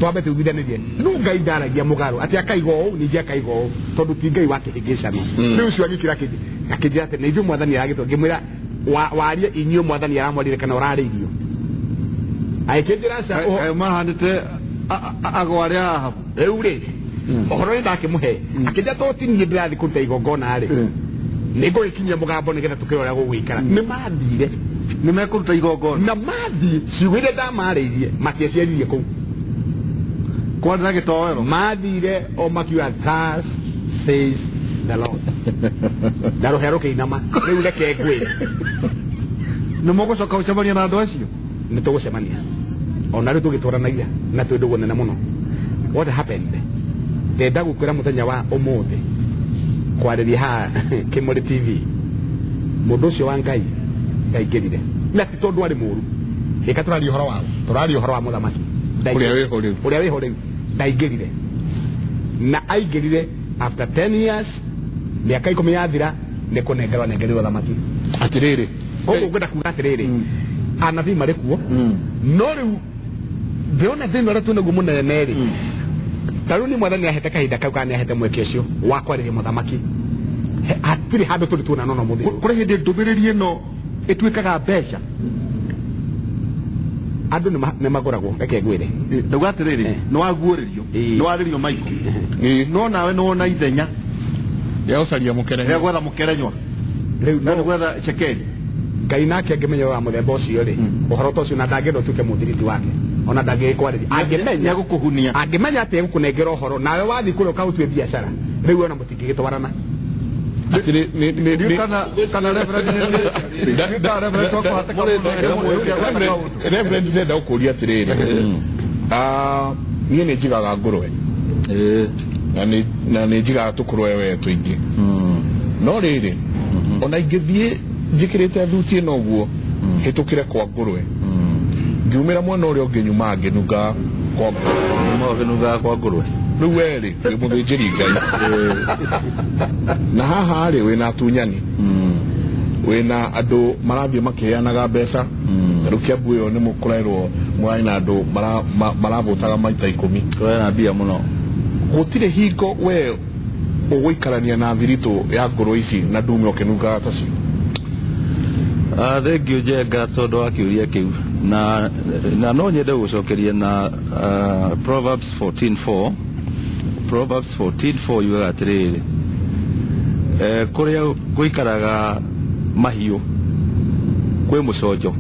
G: twambe tuiguithanĩrie no Ngai ndaragia mũgarũ atĩ akaiga ũũ ningĩ akaiga ũũ tondũ ti Ngai wa kĩhĩngĩcano rĩu ũcio agĩkira akĩnjĩra atĩ nĩ ithuĩ mwathani aragĩtwo ngĩmwĩra warie inyuĩ mwathani aramwarire kana ũrarĩirio agĩkĩnjĩra aca
B: mahandĩte agwa arĩa Ahabu
G: rĩu rĩ ũhoro nĩ ndakĩmũhe akĩnjĩra to ti niĩ ndĩrathiĩ kũruta igongona rĩ nĩ ngũgĩkinyia mũgambo nĩgetha tũkĩrore ũrĩa gũgũikara nĩ mathire
B: nĩ mekũruta igongona
G: na mathiĩ ciugo iria ndamarĩirie matiaciaririe kũu
B: kwarĩ na gĩtoero
G: mathire o makiuga thus says the Lord na rũhĩa rũkĩinama rĩu reke ngwĩre
B: nĩ mũgũcoka gũcemania na andũ acio
G: nĩ tũgũcemania ona rĩu tũgĩtwaranagia na twĩ ndũgũ nene mũno what happened ndenda gũkwĩra mũthenya wa ũmũthĩ kwarĩria haha Kĩmũrĩ TV mũndũ ũcio wa Ngai ndaingĩrire na ti tondũ arĩ mũũru ĩka tũraria ũhoro wao tũraria ũhoro wa mũthamaki
A: ũrĩa wĩho rĩu
G: ũrĩa wĩho rĩu ndaingĩrire na aingĩrire after 10 years mĩaka 10 yathira nĩ kũnengerwo anengerirwo thamaki
A: atĩrĩrĩ
G: koguo ngwenda kuga atĩrĩrĩ anabii marĩ kuo no rĩu ndĩrona thĩna ũrĩa twĩnaguo mũnene rĩ ta rĩu nĩ mwathani ahete kahinda kau kana nĩ ahete mweke ũcio wa kwarĩria mũthamaki hatirĩ handũ tũrĩ tuonana ona mũthĩ
B: kũrĩ hĩndĩ ndũmĩrĩri ĩno ĩtuĩkaga mbeca
G: andũ nĩ magũragwo reke ngwĩre
B: ndauga atĩrĩrĩ nĩ waguũrĩrio nĩ warĩrio maiko no nawe nĩ wona ithenya
A: rĩa gũcaria mũkerenywa
B: rĩa gwetha mũkerenywa
G: rĩu
B: no gwetha cekeri
G: Ngai nake angĩmenya wa mũthemba ũcio rĩ ũhoro ta ũcio na ndangĩenda ũtuĩke mũthiriti wake ona ndangĩgĩkwarĩria angĩmenya
B: gũkũhunia
G: angĩmenya atĩ egũkũnengera ũhoro nawe wathiĩ kũrĩa ũkaũtue biacara rĩu ona mũtingĩgĩtwarana
A: Reverend ndĩrenda gũkũria atĩrĩrĩ niĩ nĩ njigaga ngũrwe na nĩ njigaga tũkũrwe we tũingĩ no rĩrĩ ona ingĩthiĩ njĩkĩrĩte thuti ĩno ũguo hĩtũkĩre kwa ngũrwe ngiumĩra mwena ũrĩa ũngĩ nyuma ngĩnunga kwa ngũrwe
C: kwa ngũrwe
A: rĩu we rĩ wĩ mũthĩnjĩri Ngai na haha rĩ wĩna atunyani wĩna andũ marathiĩ makĩheanaga mbeca ta rĩu Kĩambu ĩyo nĩ mũkũrerwo mũrarĩ na andũ marabũtaga maita 10
C: kũrĩ mbia mũno
A: gũtirĩ hingo we ũgũikarania na thiritũ ya ngũrwe ici na ndume ũkĩnungaga tacio
C: Thengiũ Njenga tondũ wa kĩũria kĩu na no nyende gũcokeria na Proverbs 14:4 Proverbs 14:4 yugaga atĩrĩrĩ kũrĩa gũikaraga mahiũ kwĩ mũconjo